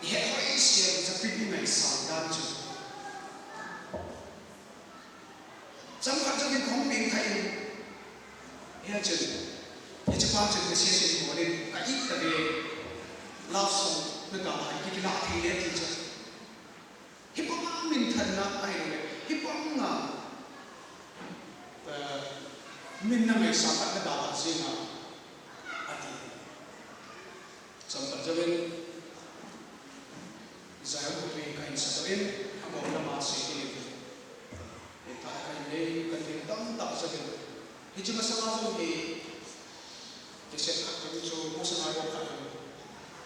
ihe hoi siam, japi ni ngaisang dan chu. Chomkhat jouvin kahung peng thah in, hia chun, hiche pa chun message in bol in, ka it tave, love song naga a kikilah thei le ti chu. Hibanga minthanna ahile, hibanga, eh, min nangaisang khat naga a jing a, ati. Chomkhat jouvin, Zion khopi kahin sah doh in, agom lama sei dingin, hita kahin nei, kahin nei tamtah jouvin. Hiche masanga jong hi, cassette khat jong chu, masanga jong khat jong,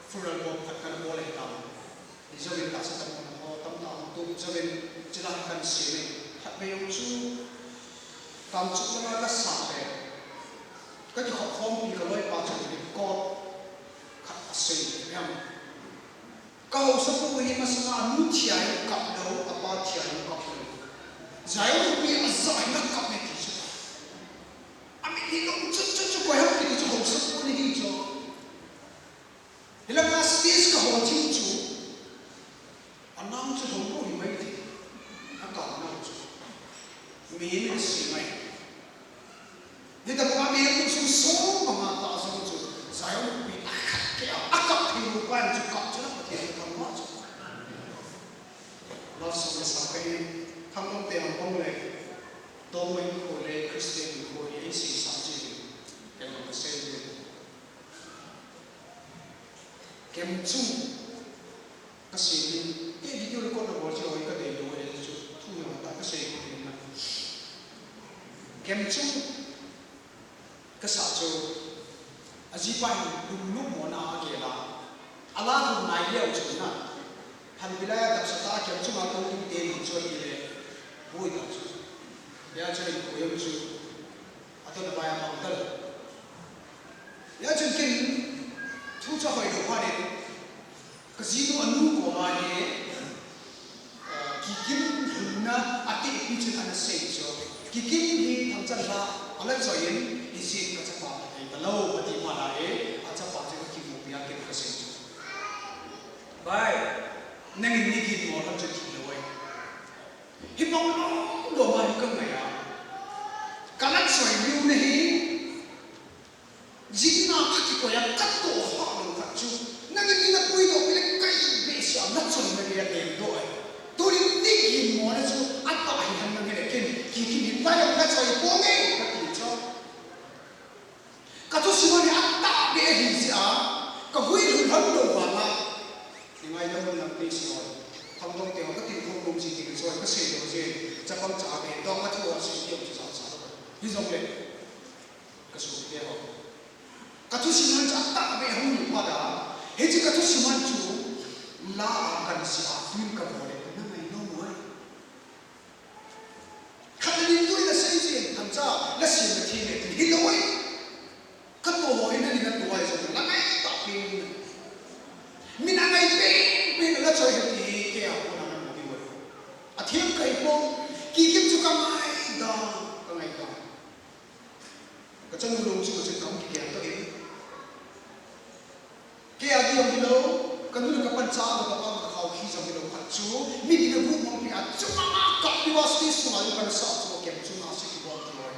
funeral bomb khat kana bol ahitan. Hijouvin tahsa tamtah ho, tamtah ho, tu jouvin, chule kahin sei in, khatvei jong chu, Kangchup langa kasah le, kakikhop khompi kaloipa chun record khat asei e. Kahaosapu hi masanga anu thi a jong kap lou, apa thi a jong kap lou. Zion khopi aja hi nakap e ti chu. Amin hi lungchut chut chu koi ham kiti chu haosapu nahi chu. Hilanga stage kahol ching chu, anang chu lhom lou himai ti, akap nau chu. Mihem in asei mai. Hitobanga mihem lungsun song banga tah jong chu, Zion khopi akap thei lou pa in chu kap chu na Pathen kathangvah chu. Love song le sa kahi, Thangnomte ampong le, Tongmai kho le Christian kho hi eiseisah jin, keima kasei jin. Kemchung kasei in, kei video record nabol chu hoi kadei lou ahi chu, thu jong tah kasei kit in na. Kemchung kasah chu, ajipa hin lunglut mona agel a, ala lhun nai leu chun na, phalbi laiya dapsah tah a Kemchunga tou ding teni chu ahile, boi tah chu. Hia chu hinkho jong chu, adon avai amang talou. Hia chun ken, thu chu ahoi lou phat in, kajinu anu koma hi, ah, Kikim lhunna atehpi chun ana sei chu. Kikim hi thangchan la, ala choi in, hijeh in kachapa kathei talou, ati phat a hi, achapa chu kakimupi a ken kasei chu. Bai, nangin nagin mo ham chu thilou ahi. Hibang lom lom a hi kangai a. Kala choi lou nahi. Jingna Kachonna gei a lengdoh ahi. Tunin ni ginmo na chu atah hihen lang hile ken, Kikim hin vailam kachoi ponge kati chu. Kathusim hi atahbeh ahi jeh a, kahuilhun lhon lou vanga, ningai lam lang ti si hoi. Khangdong te ho katin khong nom ji ti kachoi, kasei lou jeh, chapang cha be dong a thu a sei ti jong chu sa sa lou. Hijongle, kasopi te ho, kathusim a chu atahbeh hung hi phat a, hiche kathusim a chu la a kansei a, tun kabol le, na ngai nom uvem? Khat le ni tui nasei jin, thangcha, nasei na thei le, tin hilou e. Katoh ho hi nani natoh a jong, la ngai tah pen. Min angai penpen a la choi hi ti, kei a kona namu diu ahi. Athem kahi poi, Kikim chu kangai dan, kangai dan. Kachanu lou chu, chu kam kigel toh in. Kei a ding hilou, kanu le kapancha, kakapa, kakhao khi jong hilou khat chu, mi ding a guhmang pi a, chunga kapdiu a stage sunga jong kana sah chu, kem chunga se kibol ti loi.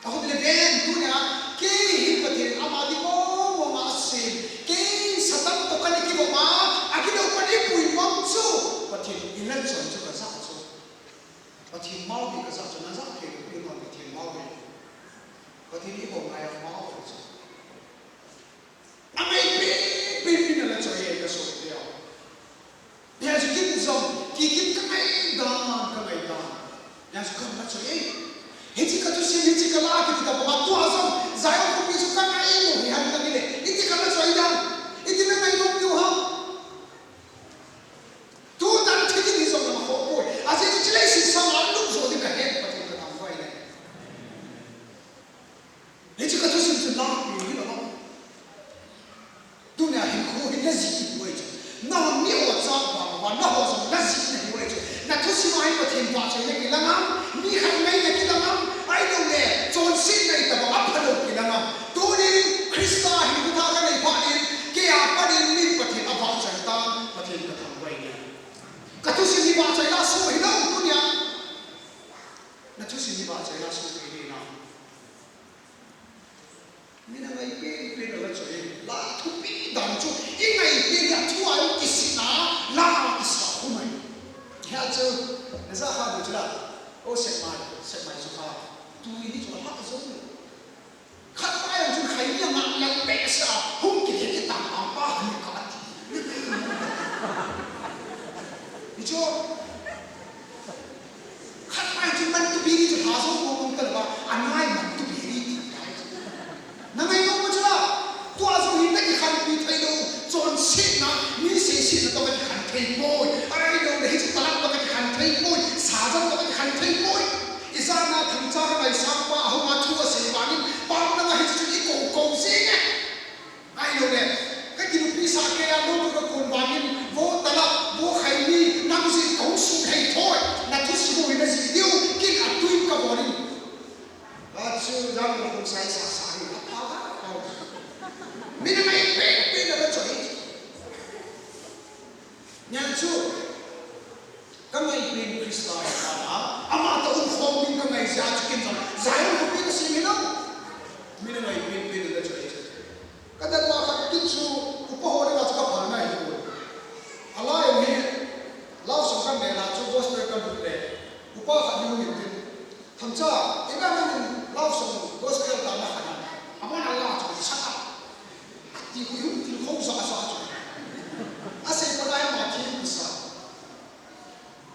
Ahung le ven, tunia, kei hi Pathen ama ding mong mong a asem, kei Satan toh kana kivop a, agilou pat ipui mong chu, Pathen in lachon chu kajah chu. Pathen mao hi kajah chu, najah thei lou pi mong Pathen mao hi. Pathen iho ngai a mao hi chu. Angai penpen in ala choi e kasopi te ho. Hijeh chun ken jong, Kikim kangai dan, kangai dan. Hijeh chun kana choi e. Hiche kathusim, hiche kala kiti tobang a tua jong, Zion khopi chu kangai lou hihen lang hile, iti kana choi dan, iti nangai nom diu ham? Tutan thil in hijong lama khoh poi. Ajeh chu chuleh leiset sanga lum jo ding kahen, Pathen kathangvah e. Hiche kathusim chu la pi hilou. Tunia hinkho hi najih diu ahi chu. Nahon mi ho cha vang uva, naho jong najih nahiu ahi chu. Nathusim a hi Pathen vahchoina kilang am, mi khat ngaina kilang am, ahiloule chonsetna itobang aphalou kilang am. Tunin Christa hinkho tha kanei phat in, kei a pat in min Pathen avahchoi tan, Pathen kathangvah e. Kathusim hi vahchoina soh hilou tunia. Nathusim hi vahchoina soh thei hinam? Min angai penpen a la choi e. La thupi dan chu, ingai pen a thu a ikisih a, la a kisah khum ahi. Hijeh chun, najah kha diu chu la. O, sep mai, sep mai chu kha. Tuni hi chu la jong. Khat pa jong chun khai ni a ngah lel behseh a, hung kile kitang pang pa han kati. Hichu, khat pa jong chun mantu biri chu lha jong mong mong talou va, angai mantu biri ti tai. Nangai nom mo chu la, tua jong hin nakikhanpi thei lou, chonsetna, mi seisetna toh kakikhan thei poi. Ahiloule hiche talab toh kakikhan thei poi, sa jong toh kakikhan thei poi. Ijat a thangcha kangaisang pa ahung a thu asei vangin, pam langa hiche chu ikou kou jeng e. Ahiloule, kakinupi sah kei a lou kakon vangin, vo talab, vo khaini, nang jeh in kahung suhthei thoi, nathusim u hi najih diu, ken atui in kabol in. Achu jang lou khum sai sa sa hi, apha a, apha. Min angai penpen a la choi. Nia chu, kangai pen Christa hi kana, ama toh umkhom ding kangai jeh a chu ken jong, Zion khopi kasem hilou. Min angai penpen a la choi chu. Kadan ma khat kin chu, upa ho dinga chu kaphalna ahipoi. Alai jong hi, love song kanmel a chu gospel kalut le, upa khat ni hung in tin. Thangcha, ipi a nangin love song gospel tah nakhan a, aman ala chu sat a. Ati hui hung til khou sa sa chu. Asei pat a hi ama thil kisa.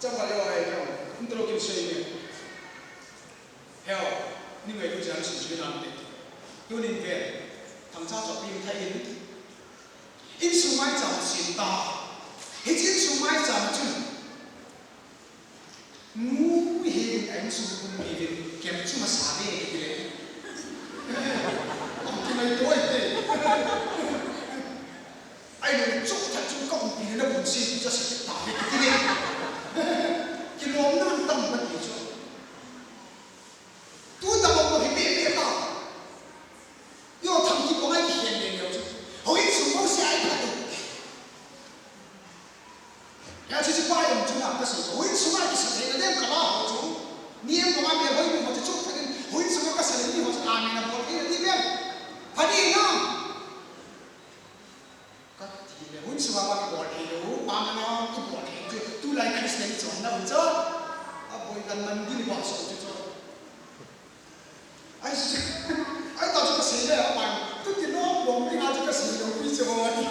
Chapa leo ai leo, hung talo kin sei nge. Heo, ni ngailu chan sin chu nante. Tunin ve, thangcha chu pim thei in. Insung maicham sin ta. Hiche insung maicham chun. Nu hi a insung kum hi kem chu masa ve kile. Ang kinai toi te. Ahilou le chomkhat chu ka umpi le nabonchauva chu asei ta ve kiti le. Kilomna tam kati chu. Tu tabang bou hi bebe ta. Yo thang kibang a kikhen le leu chu. Houin sung bou se a ipat e. Hijeh chun pa jong chun a kasei. Houin sunga kisa theina dem kala ho chu. Ni em banga mi hoi mi ho chu chomkhat in. Houin sunga kasa le mi ho chu amen abol theina di bem. Pha di na. Kati le, houin sunga pa kibol thei lou, pam langa lai Christian chon na un cho. A boi kan man din ba so chu cho. Ai, ai ta chu ka sei le, a pai. Tu ti lo, lo mi na chu ka sei lo, pi che ho ni.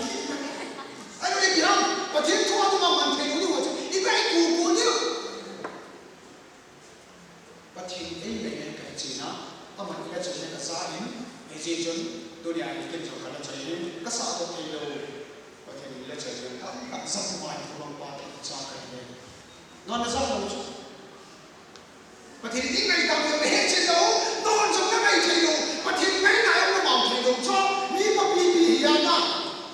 Ai, lo i bi ham, Pathen thu a tu ma man thei lo ni ho chu. I bai ku ku ni. Pathen ei nei nei ka chi na, aman i la chai na ka sa in, hijeh chun, tunia i ken jong ka la chai in, ka sa to thei lo. Pathen i la chai in, a, a sa tu ma i ku bang pa thei cha ka ni. Non na sa lo chu. Pathen in ngai ta mo he che lo, non jong na ngai che lo, Pathen ngai na em na mang che lo cho, mi pa pi pi hi ya na.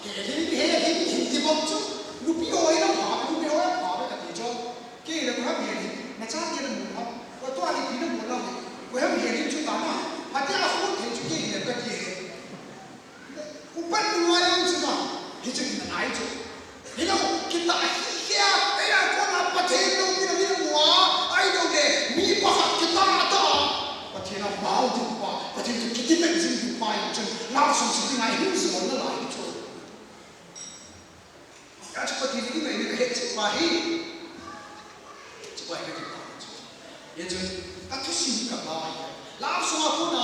He hin, he hin, hin ti bang chu. Nupi ho hi na pha, nupi ho hi pha ka ti cho. Kei le ko hem he hin, na cha ke na mu ha. Ko to a hi pi na mu la. Ko hem he hin chu ta na. Pha te a hu the chu kei le ka ti he. Upat nungai ang chu na, hichu kinanai chu. Hilou, kita hi kia, eia kona Pathen loupina min mu a, ahilouleh, mi pakhat kita ta. Pathen a bau ding pa, Pathen toh kidepend jing ding pa in chun, love song sing ding a i hung jol nalai chu. Achu Pathen in eina kahet cheh pa hi. Cheh pa hi kati pa chu. Hijeh chun, ka thusim ka ba hi. Love song a kona,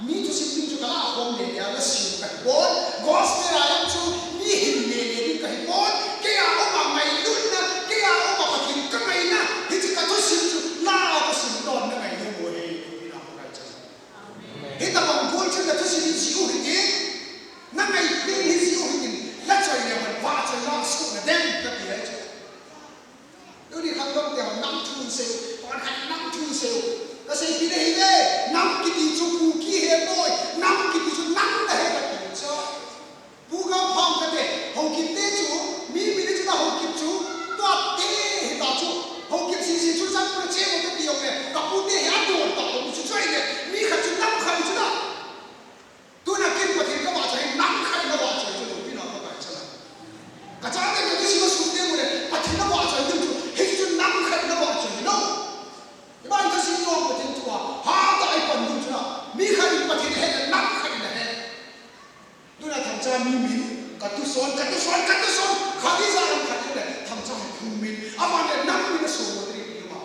mi thusim ding chu ka la khom le le a la sim ka hi pon. Gospel a jong chu, mi hin le le ding ka hi pon. Kei a um a ngailutna, kei a um a Pathen ka ngaina. Hichu ka thusim chu, la thusim don na ngai lo mo he. Ina mo kai chan. Hitobang gol chun na thusim in ji u hitin, na ngai ding hi ji u hitin, la choi le man vahchoi la suh na dem ka ti ahi chu. Tuni khat lom te hon nam thu sei u, pan khat nam thu sei u. Ka seipeh na hi ve, nam kiti chu Kuki he poi, nam kiti chu nang na he ka ti chu. Pu Gam Pham kate, Haokip te chu, mi, mi ni chu ta Haokip chu, tua te hi ta chu, Haokip sisi chu chang pu che mo te ti jong le, ka pu te hi a don ta, mi chu choi le, mi khat chu nam khat chu na. Tuna kin Pathen ka vahchoi, nam khat na vahchoi chu, loupina ka kai chan a. Ka chate ka thusim a sut te mo le, Pathen na vahchoi ding chu, hi chu nam khat na vahchoi lo. I bai thusim jong Pathen thu a, ha ta i pan ding chu na, mi khat in Pathen he, nam khat in he. Tuna thangcha mi min, ka tuson, ka tuson, ka tuson, khat ijat lam khat le, thangcha hi phung min, aman le nam min a so mo ding ma.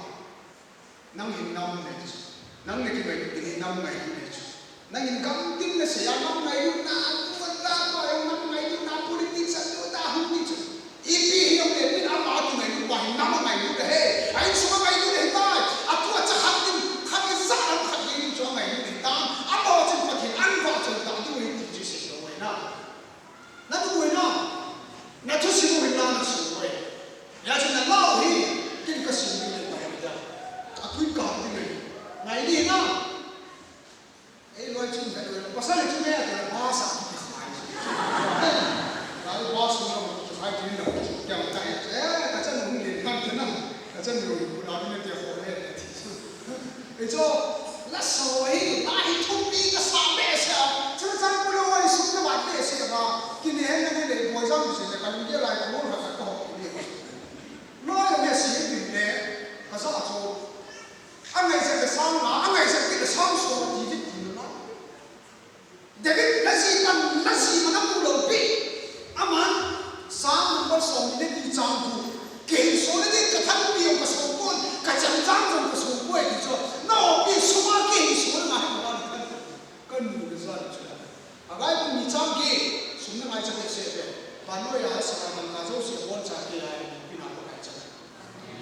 Nang hin nam nei chu. Nang le kingailut ding hi nam ngailut nei chu. Nang hin gamtin na sei a nam ngailutna, tu ka ta pa jong nam ngailutna, politics a tu ta hung ni chu. Ipi hi jong le min ama tu ngailut pa hi nam ngailut ahi. A insung a ngailut ahi tai. A tu a cha khat in, khat ijat lam khat ding chu a ngailut ahi tai. Ama chun Pathen an vahchoi ta ding ahi ti chu sei lo ahi na. Na tu ahi na. Na thusim u hin la na sung u ahi. Hijeh chun na la u hi, kin ka sim ding ahi ta ahi ta. A tui ka ding ahi. Ngai ni na. Ei loi chun ka loi. Pasal chun me a ka ba sa ki khai. Ka ba su na ki khai tin na. Kya ta hai. Eh, ka chan hung le kan na. Ka chan hung ku na ni te ho le. Ei chu, la so hi, la hi thupi ka sa behseh a. Chun chang pu lo hi sum na vat behseh a. Kine hen na ni le boi jam se le ka lung ge lai ka hol ka ka ho ni. Loi a me si tin le, ka sa chu. A ngai se ka sang na, a ngai se ki ka sang so ti ti ti na. David, na ji pan, na ji ma na mu lou pi. Aman, Psalm number som ni le li chang gup. Kei hin so le ding ka thanpi jong ka so pon, ka chang chang jong ka so poi ti chu. Na o pi sum a kei hin so le ngai ma ni kan. Ka nu le ja le chu. A gai pu ni chang ki, sum na ngai cha behseh be. Vannoi a sa ka man ka jo se bon cha ki a ni pi na ko kai cha.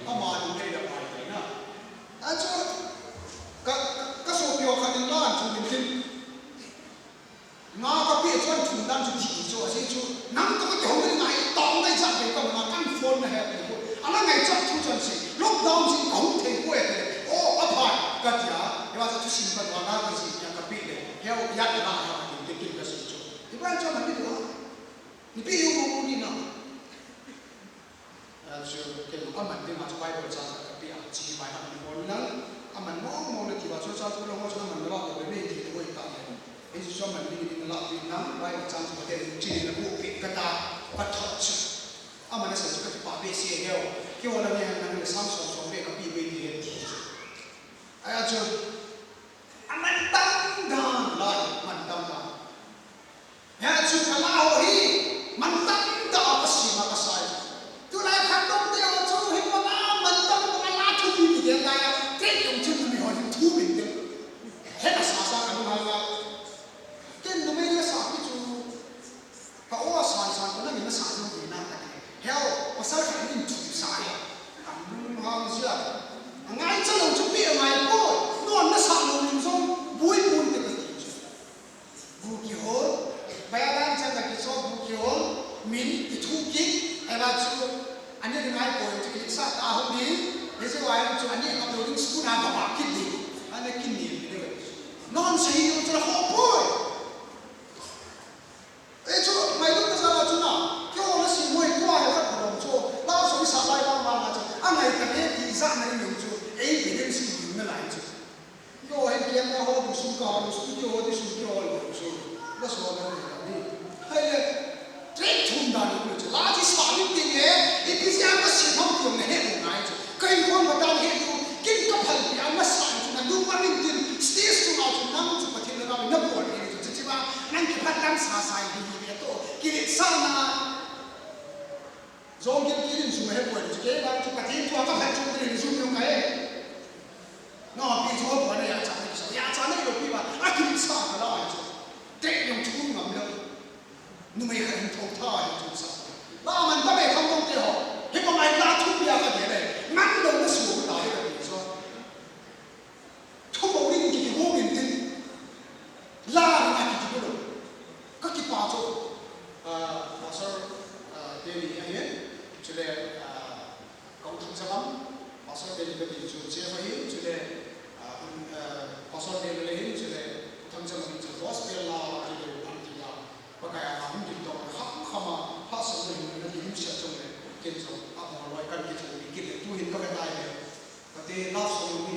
Ama ni le la pai na. Achu, ka, ka sopi ho khat in la an thu min tin. Nga ka pe chuan thun dan chu thi chu, a si chu, nang to ka ti ho ngai, tong dai chak ve ka ma kan phone na he ko. Ala ngai chak thu chuan si, lockdown si ka hung thei ko e. O, a pha, ka ti a, e wa chu sim ka wa ka si, ya ka pe le, he o ya ka ha ka ti te kin ka si chu. Ti ba chuan ni tu ha. Ni pe yo mo ni na. Achu, kei aman ding a chu Bible chang khat ka pe a, chi Bible ni bol nang, aman mong mong na ti ba chu chang pu lo mo chu aman na la ko le nei ti ko i ta le. Ei chu aman ding ding la pe nang, Bible chang chu ka te chi na ko pe ka ta, ka thot chu. Aman a sa chu ka ti pa be se he o. Kei ho la ne han nang le sang som som be ka pe be ni he ti chu. Ai achu, aman tam dan la, man tam dan. Hia chu ka la ho hi, man tam tah a ka sim a ka sai. Tulai khat dong te ho chu hi man Bu kihol, bayadan chan la kichol bu kihol, min kithu kit, ahivang chu, ani ringai poi chu kilitsa ta hung di, hiche vang chu ani ka building school na ka ba kit di, ani kin ni ni. Non sei ni chu la ho poi. E chu, mai dong ka sa la chu na, kihol na si moi tua he ka khom chu, la so sa lai la ma la chu, angai ka he ki za na ni chu, e bi den si ni na lai chu. Yo, hin camera ho du sum ka ho du sum, kihol di sum kihol du sum. La so na ni. Hai le, train thum dan ni chu. La chi sa ni ting le, ipi sia ka si thum ting le he mo ngai chu. Ka in kon ba dan he du, kin ka phal pi an ma sa chu na du ma min tin, stage chu ma chu nang chu Pathen na na bol ni chu chi ba, nang ki phat lam sa sa ni ni to. Ki sa na. Jong gil gil in sum he poi, kei vang chu Pathen thu a ka phat chung in sum jong ka he. No, pi chu poi na ya cha ni sa, ya cha ni lo pi ba, a kin sa ka la ai chu. Te jong chu ngam lo. Numei khat in thou tha hi chu sa. La man ta be kham dong te ho. Hi pa mai la thu ya ka de le. Man lo na su ta he ka ti so. Thumou ding kiti ho min tin. La na kiti ko lo. Ka kipa chu, ah, Pastor, ah, Teni ahin, chule, ah, ka u Thangcham, Pastor Teni ka ti chu chef ahin, chule, ah, un, ah, Pastor Teni le hin, chule u Thangcham ahin chu gospel la, ai le u an ti la. Pakai a hung din tong kham kham a, Pastor le hin na ti him sia chong le, ken chong, a mo loi kan ki chu ni kit le, tu hin ka ve tai le. Kate love song hi,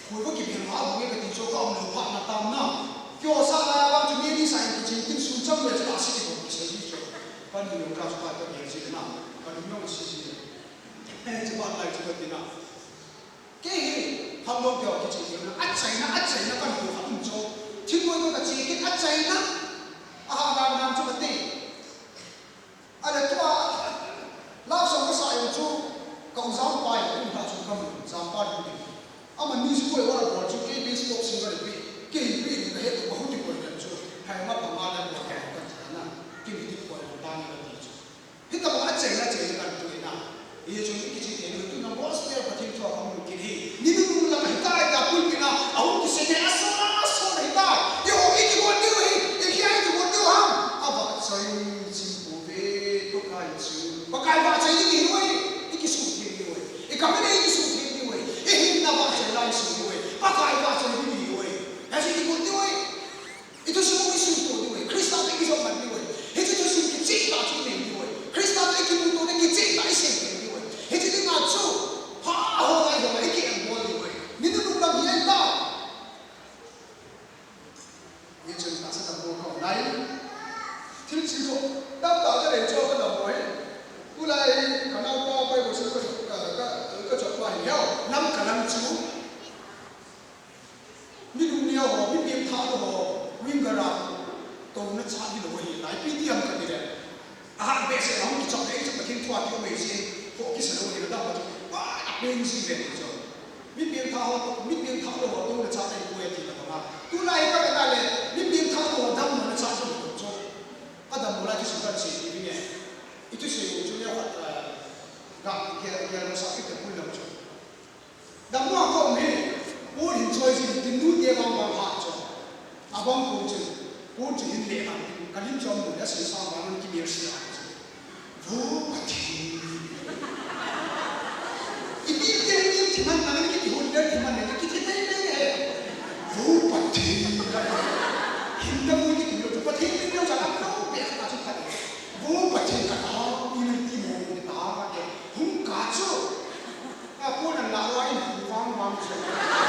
koi ko kibel a bu nge kati chu ka um lou phat na tam na. Kio sa la bang chu mi ni sa in kiching tin sun cham le chu la si ti ko kisei ni chu. Kan ni lo ka chu ka ka bel si na. Ka dum yong si si. He chu ba lai chu ka ti na. Kei hi, ham dong kio kiching na. Achaina, achaina kan ko kha um chu. Thingkoi ko ka chi kit achaina. Aha ga nam chu ka ti. Ale tua, love song ka sa jong chu, ka u Jampa jong, um ta chu ka mu, Jampa jong ding. Ama music ko e wala bol chu, kei best pop singer pi, kei pi ni ka het ka hu ti ko le chu, hai ma pa ma le bol ka ka cha na, kei mi ti ko le ta na ka ti chu. Hita ba achaina, achaina kan tu na. Hiche chu i kichih thei u, tuna gospel Pathen thu a hung kit hi. Ni nunung lang ahitai, ta pulpit a, ahung kisei thei, aso, aso ahitai. Eiho, i kibol diu hi, i kia i kibol diu ham. Avahchoi chim pouve, Pakai chu. Pakai vahchoi ding ihiuve, i kisuhtheng diuve. I kam in i kisuhtheng diuve. I hinna vahchoi lai i suh diuve. Pakai vahchoi ding ihiuve. Hiche i kibol diuve. I thusim u i suhto diu ahi, Christa toh i kijop man diu ahi. Hiche thusim kicheh tah chu i nei diu ahi. Christa toh i kimuto diu, kicheh tah i seipen diu ahi. Hiche dinga chu, pha ho lai ho lai i ki-enroll diu ahi. Ni nunung lang hi ahi ta. Hichun tahsa dammo ka um lai. Thil chih ho, tamtah ka nei chu ka dammo ahi. Tulai ka naopa Bible school ka, ka, ka, ka jop pa hi heo. Lam ka lam chu. Mi lungneo ho, mi pengthah lou ho, winger a touna cha hilou ahi, ipi ti ham kati le. Ahat behseh a hung kichop le, hichu Pathen thu a kium ahi jeh in, ho kisa lou ahi, adang pa chu, va, apeng ji ve ti chu. Mi pengthah ho, mi pengthah lou ho, touna cha nei poi ati le banga. Tulai ka ve na le, mi pengthah lou ho, damlouna cha chu hilou chu. Adamlou lai chu sum kan sei ti nge. I thusei u chu neo khat, eh, ga, gel, gel masa i te pui lam chu. Dammo a ka um hi, Paul hin choi jin tin, nute vang vang hat chu. Abang Paul chun, Paul chu hin le han, ka lim chu amu le, asei sang vang an kimel sia chu. Vo Pathen. Ipi pi hin thiman na ni kiti hun le thiman ni kiti tei tei he. Vo Pathen. Hin da mu ni kiti lo Pathen ni lo sa ka lo pe ka chu ka. Vo Pathen ka ta, i ni ti mo ni ta ka ke. Hung ka chu. A, Paul in la loi in vang vang chu. A,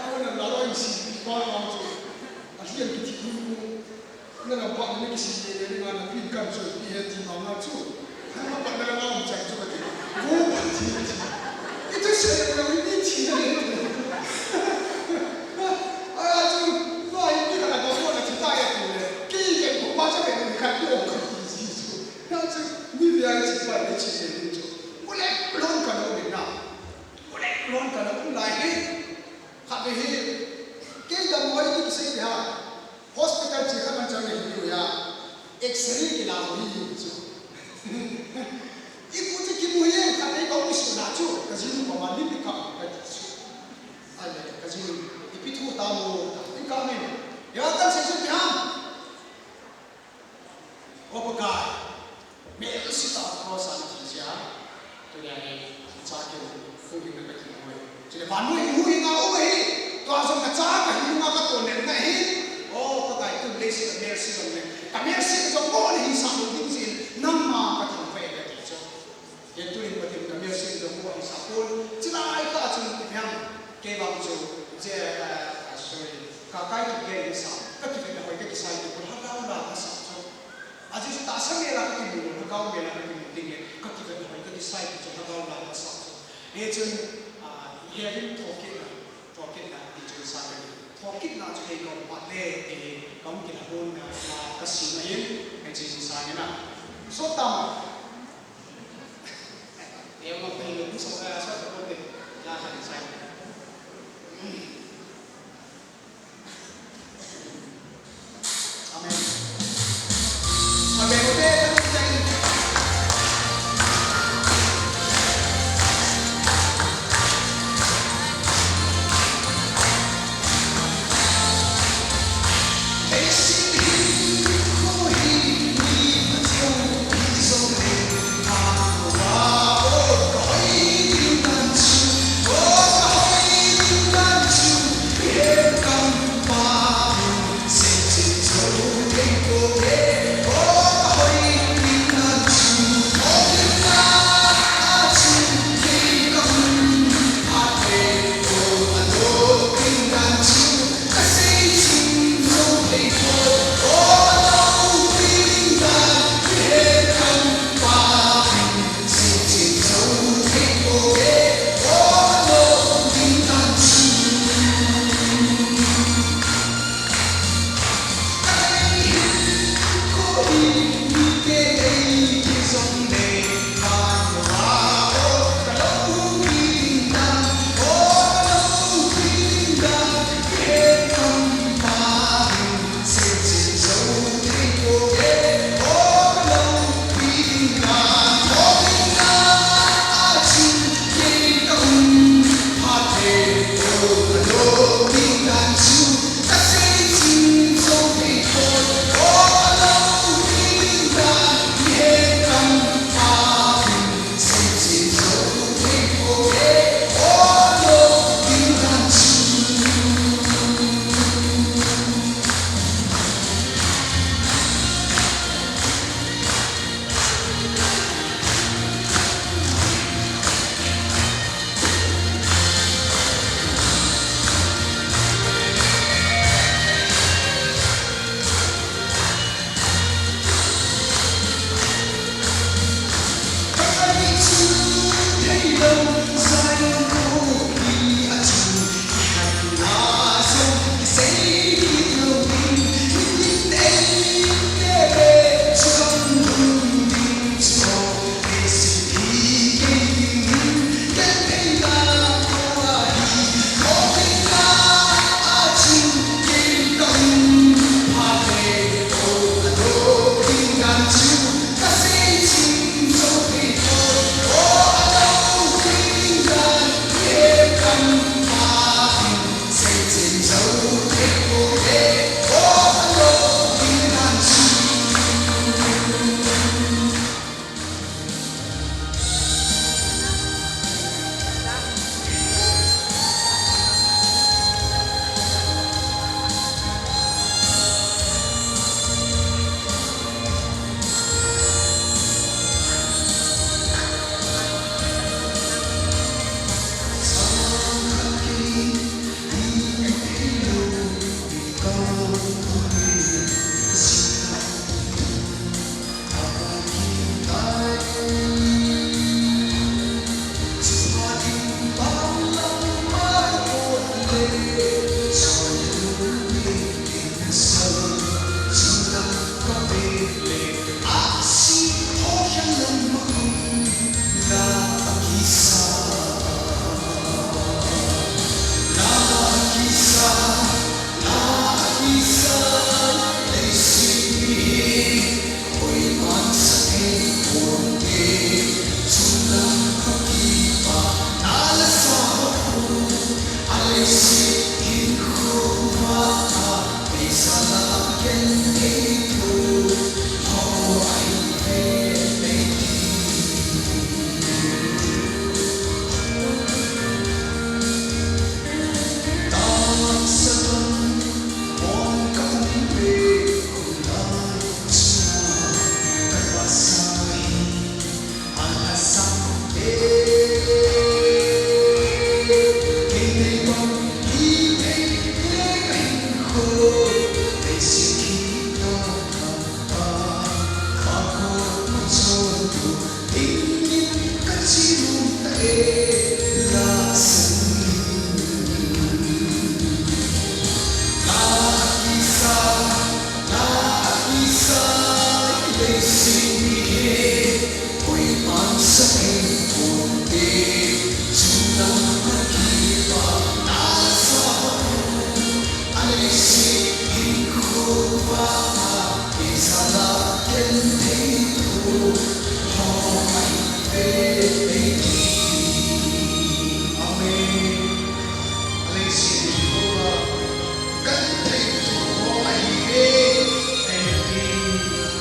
Paul in la loi in si vang vang chu. A hian kiti khu khu. Na lam pa na kisi le le nga na pin kan chu pi he ti ma nga chu. Na pa na la nga um chang chu ka ti. Vo Pathen ti. I thusei na i ti na le. A chu, loi ni ka na ko na ti ta ya tu le. Ki ye ko pa cha ke ni ka ko ka ti ji chu. Na chu, ni ya chi pa ni chi le ni chu. Ko le lon ka lo ni na. Ko le lon ka lo lai he. Khatvei hi, kei dammo ahi ti kisei peh a, hospital che khat an chang le hi u ya, X-ray kila u hi chu. I pu chu kimu hi, khatvei ka u kisu na chu, ka jinu pa ma lim i ka, ka ti chu. Ahile, ka jinu, ipi thu ta mo, ta, i ka min. Tua kan sei chu ipi ham? O Pakai, melse tah a cross a nathi jeh a, tunia hi, chakin, huhhingna kakimu e. Chule vannoi huhhing a um ahi, tua jong kacha kahinna katonlelna ahi. O Pakai, tun leiset a melse jong le, kamelse jong mo nahin sah lou ding jeh in, nangma kathangvah e kati chu. Ken tunin Pathen kamelse jong mo ahin sah pon, chulai tah chun ipi ham, kei vang chu, je, ah, sorry, ka kai kigel in sa, kakivetna hoi kakisai ti pon, lhagao la kasah chu. Ajeh chu tahsa mel a kakimu, lhagao mel a kakimu ding le, kakivetna hoi kakisai ti chu, lhagao la kasah chu. Hichun, ah, heaven thokitna, thokitna ti chu sa kahi. Thokitna chu kei kaum phat le, ti hi kaum kit a pon na, na kasei ahin, hiche hin sa nge na. So tam.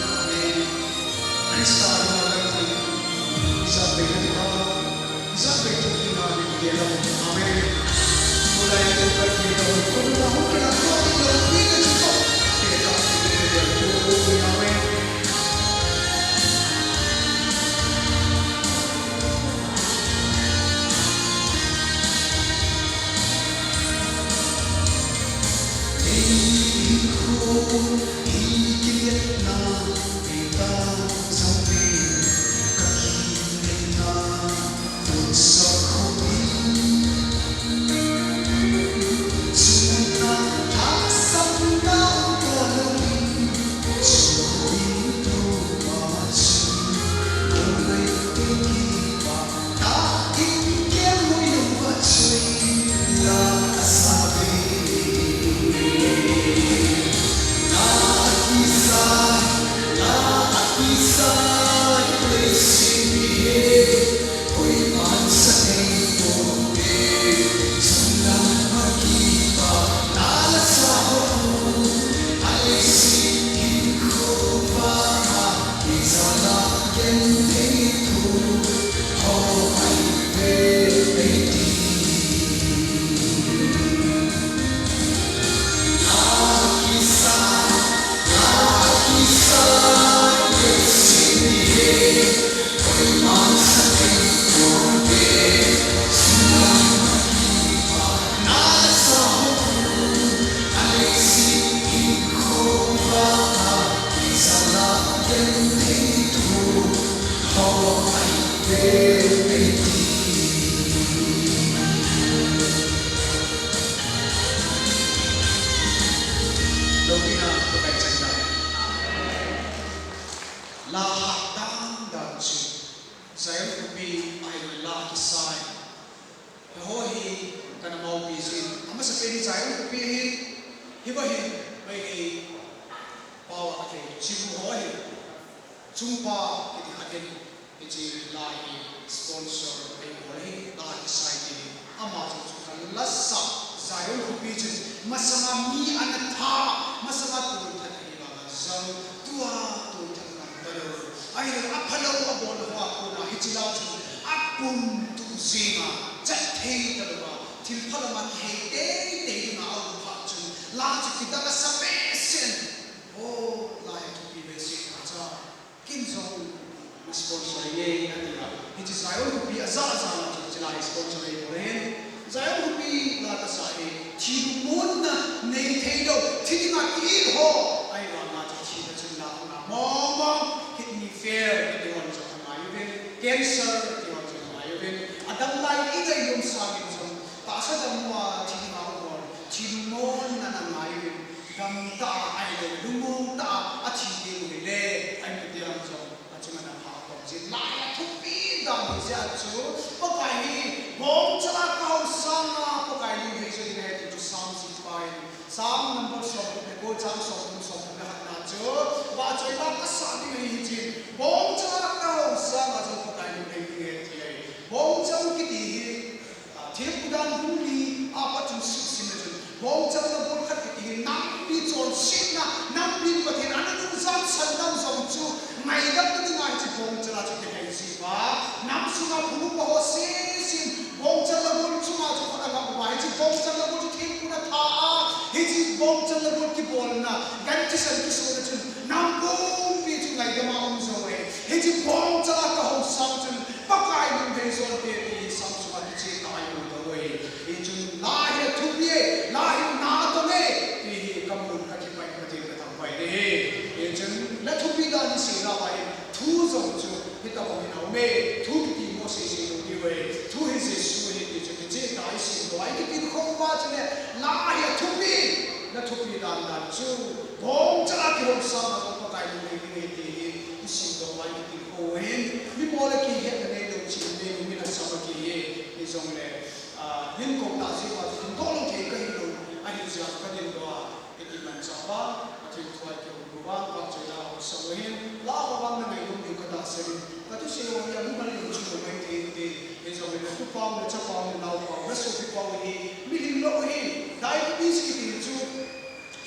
Amen. Khrista a dinga kan thil, ijat bei na dinga, ijat bei thil dinga ni kei lam. Amen. Tulai a thil kan thil lo, ko na hung kila ko thil lo, ni na chu ko. Kei ka thil lo, ni na chu ko. Amen. Lopina, Pakai changna. La hatdan dan chu. Zion khopi a hin la kisai. Hiho hi kana maupi jin. Amasapen hi Zion khopi hi. Hiva hin, mei hi. Pao a kei. Chibu ho hi. Chungpa kiti khat in. Hiche la hi sponsor eibol ahi, la kisai ti hi. Ama chun chu kan la sah, Zion khopi chun masanga mi ana tha, masanga tolthat ahi vanga jong, tua tolthat ngam talou. Ahilou, aphalou abol hoa kona hiche la chun apum tu jinga, chat thei talouva, thil phalama kihei teitei dinga aum phat chun, la chu kidang asa behseh in. O, la hi thupi behseh a cha. Ken jong na sponsor inge ati a. Hiche Zion khopi aja aja a chu hiche la hi sponsor eibol ahin. Zion khopi la kasa hi, thi lungmonna nei thei lou, thi dinga ki-it ho. Ahivanga chu thina chun la hung a mong mong, kidney failure kiti ho jong angai uvin, cancer kiti ho jong angai uvin. Adang lai ingailum sangin jong, tahsa dang uva thi dinga um ho, thi lungmonna angai uvin. Gamtah a ahilou, lungmong tah a athi ding u hile, ahi ti lang jong, achunga na pha tom jin. La hi athupi dan hi jeh a chu, Pakai hi, bongchal a kahou sanga, Pakai lunghei jo ding ahi ti chu Psalm sixty-five, Psalm number somthum le ko, chang somthum, somthum le khat na chu, vahchoi la kasah ding ahi jeh in, bongchal a kahou sanga jong Pakai lunghei ding ahi ti ahi. Bongchal kiti hi, Thilphu dan bung li a pat chun suhsim le chun, bongchalna bul khat kiti hi nampi chonsetna, nampi Ani seina uva hin thu jong chu hitabang hin aume, thu kiti mo seisei lou diu ahi, thu hi Jesu ahi ti chu kicheh tah a isim doh a, ikitilkhou uva chule la hi athupi, na thupi dan dan chu bongcha a kihou sanga jong Pakai lungdei ding ahi ti hi isim doh uva ikitilkhou u ahin, mi mo le kihetna neilou chin neilou mi lhasam a kihi, hijongle, ah, lim kou tah jeh uva chu dingdoh lou thei kahi lou, ahi jeh a chu kadingdoh a, Hiti manchah uva, Pathen thu a kihoulim uva, vahchoila aumsah u ahin, la a vang na ngaidam diu katahsan in, kathusei u hi amu man lou chu lou mai thei inte, hijongle na tupau, na chapau, na naopau, na sopipau hi, mihem lou hi, diabetes kiti chu,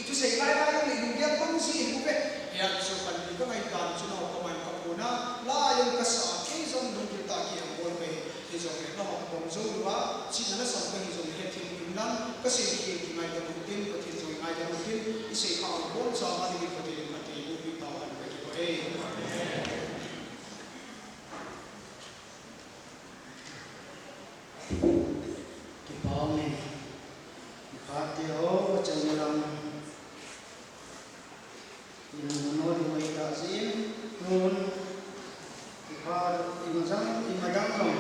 ithusei lai lai jong le ilunggel bang ji hi uve, hijeh chun panpi kangai tan chu nangho koima kaphona, la a jong kasa a, kei jong lunggil tah a kihambol kahi. Hijongle nangho kabang jou uva, chihna lhasam kahi jongle hethem inlang, kasei hi kingaidam un tin, Pathen jong ingaidam un tin, isei khah u bou cha ma dingin Pathen in phatthei bohpi tauhen kakipah e. Kipa ume. Kipate ho, achaina lang. Inang nano di mai ta jin, tun, ipa, imadang, imadang jong,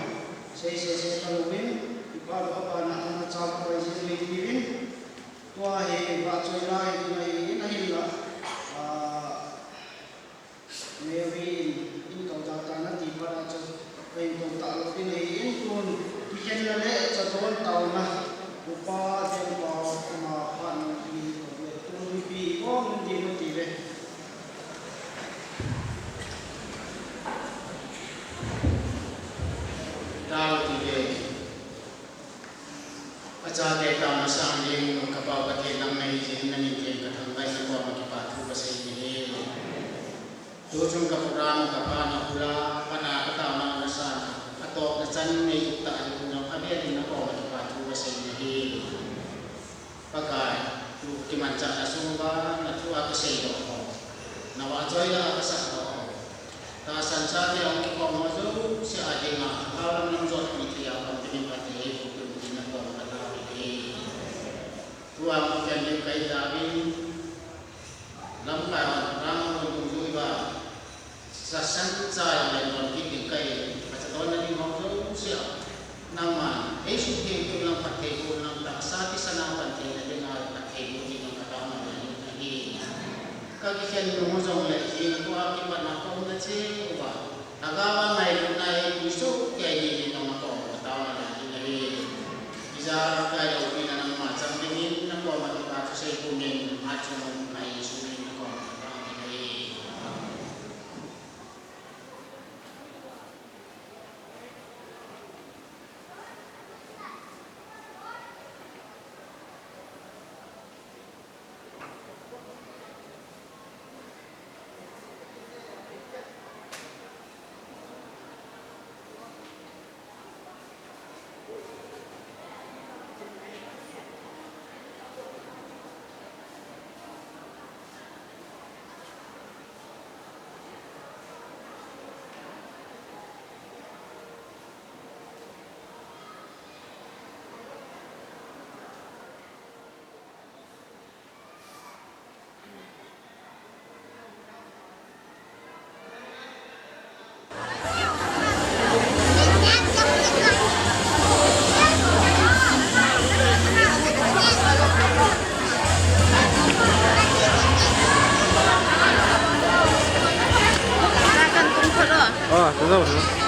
sei, sei, sei, kalouvin, ipa, ipa, na, na, cha, pa, jin, mai, pi, vin, tua, hi, vahchoila, hi, na, hi, na, hin, la, ah, Mary in, in kou ta ta na ti pa, na, chu, Kahin tou talou ding ahin, tun kikhenna le chadon taona, upa Thengpao ama phat nung ding ahi, tun mipi ibol ding u ti ve. Tao ti ve. Achate taona sang ding, kapao Pathen nang nahi jeh in, nangin ken kathangvah in nakoma kipa thu kasei nahi. Tuchung ka program u kapha na hula, pana kataona na sana, atopna chan nei tah in jong avel in nakoma kipa thu kasei nahi. Pakai, tu kimanchahna sung uva, na thu a kasei doh ho, na vahchoila a kasah doh ho, tahsan chate hung kikhom ho jouse a dinga, lhagao lam lam jotpi thei a pang dingin phatthei boh in tin nakoma katao nahi. Tua mukhen ding kahi tauvin, lamkai hon, rang hon dungjui uva, sa san cha jong le don kit ding kahi, kachadonna ding ho jouse a, nangman eisuhtheng ding lang phatthei boh in lang, tahsa thisan a pan theina dinga phatthei boh ding lang kataona le ahi. Kakikhen nung u jongle, jing tua kipatna kaumna cheh uva, lhagao a ngailutna eipui soh kei dingin jong nakoma kataona le ahi. Ijat a kahi loupina nangma chang dingin nakoma kipa thusei pumin, atchung um kahi sunin nakoma katao nahi. Ah, tazau, tazau.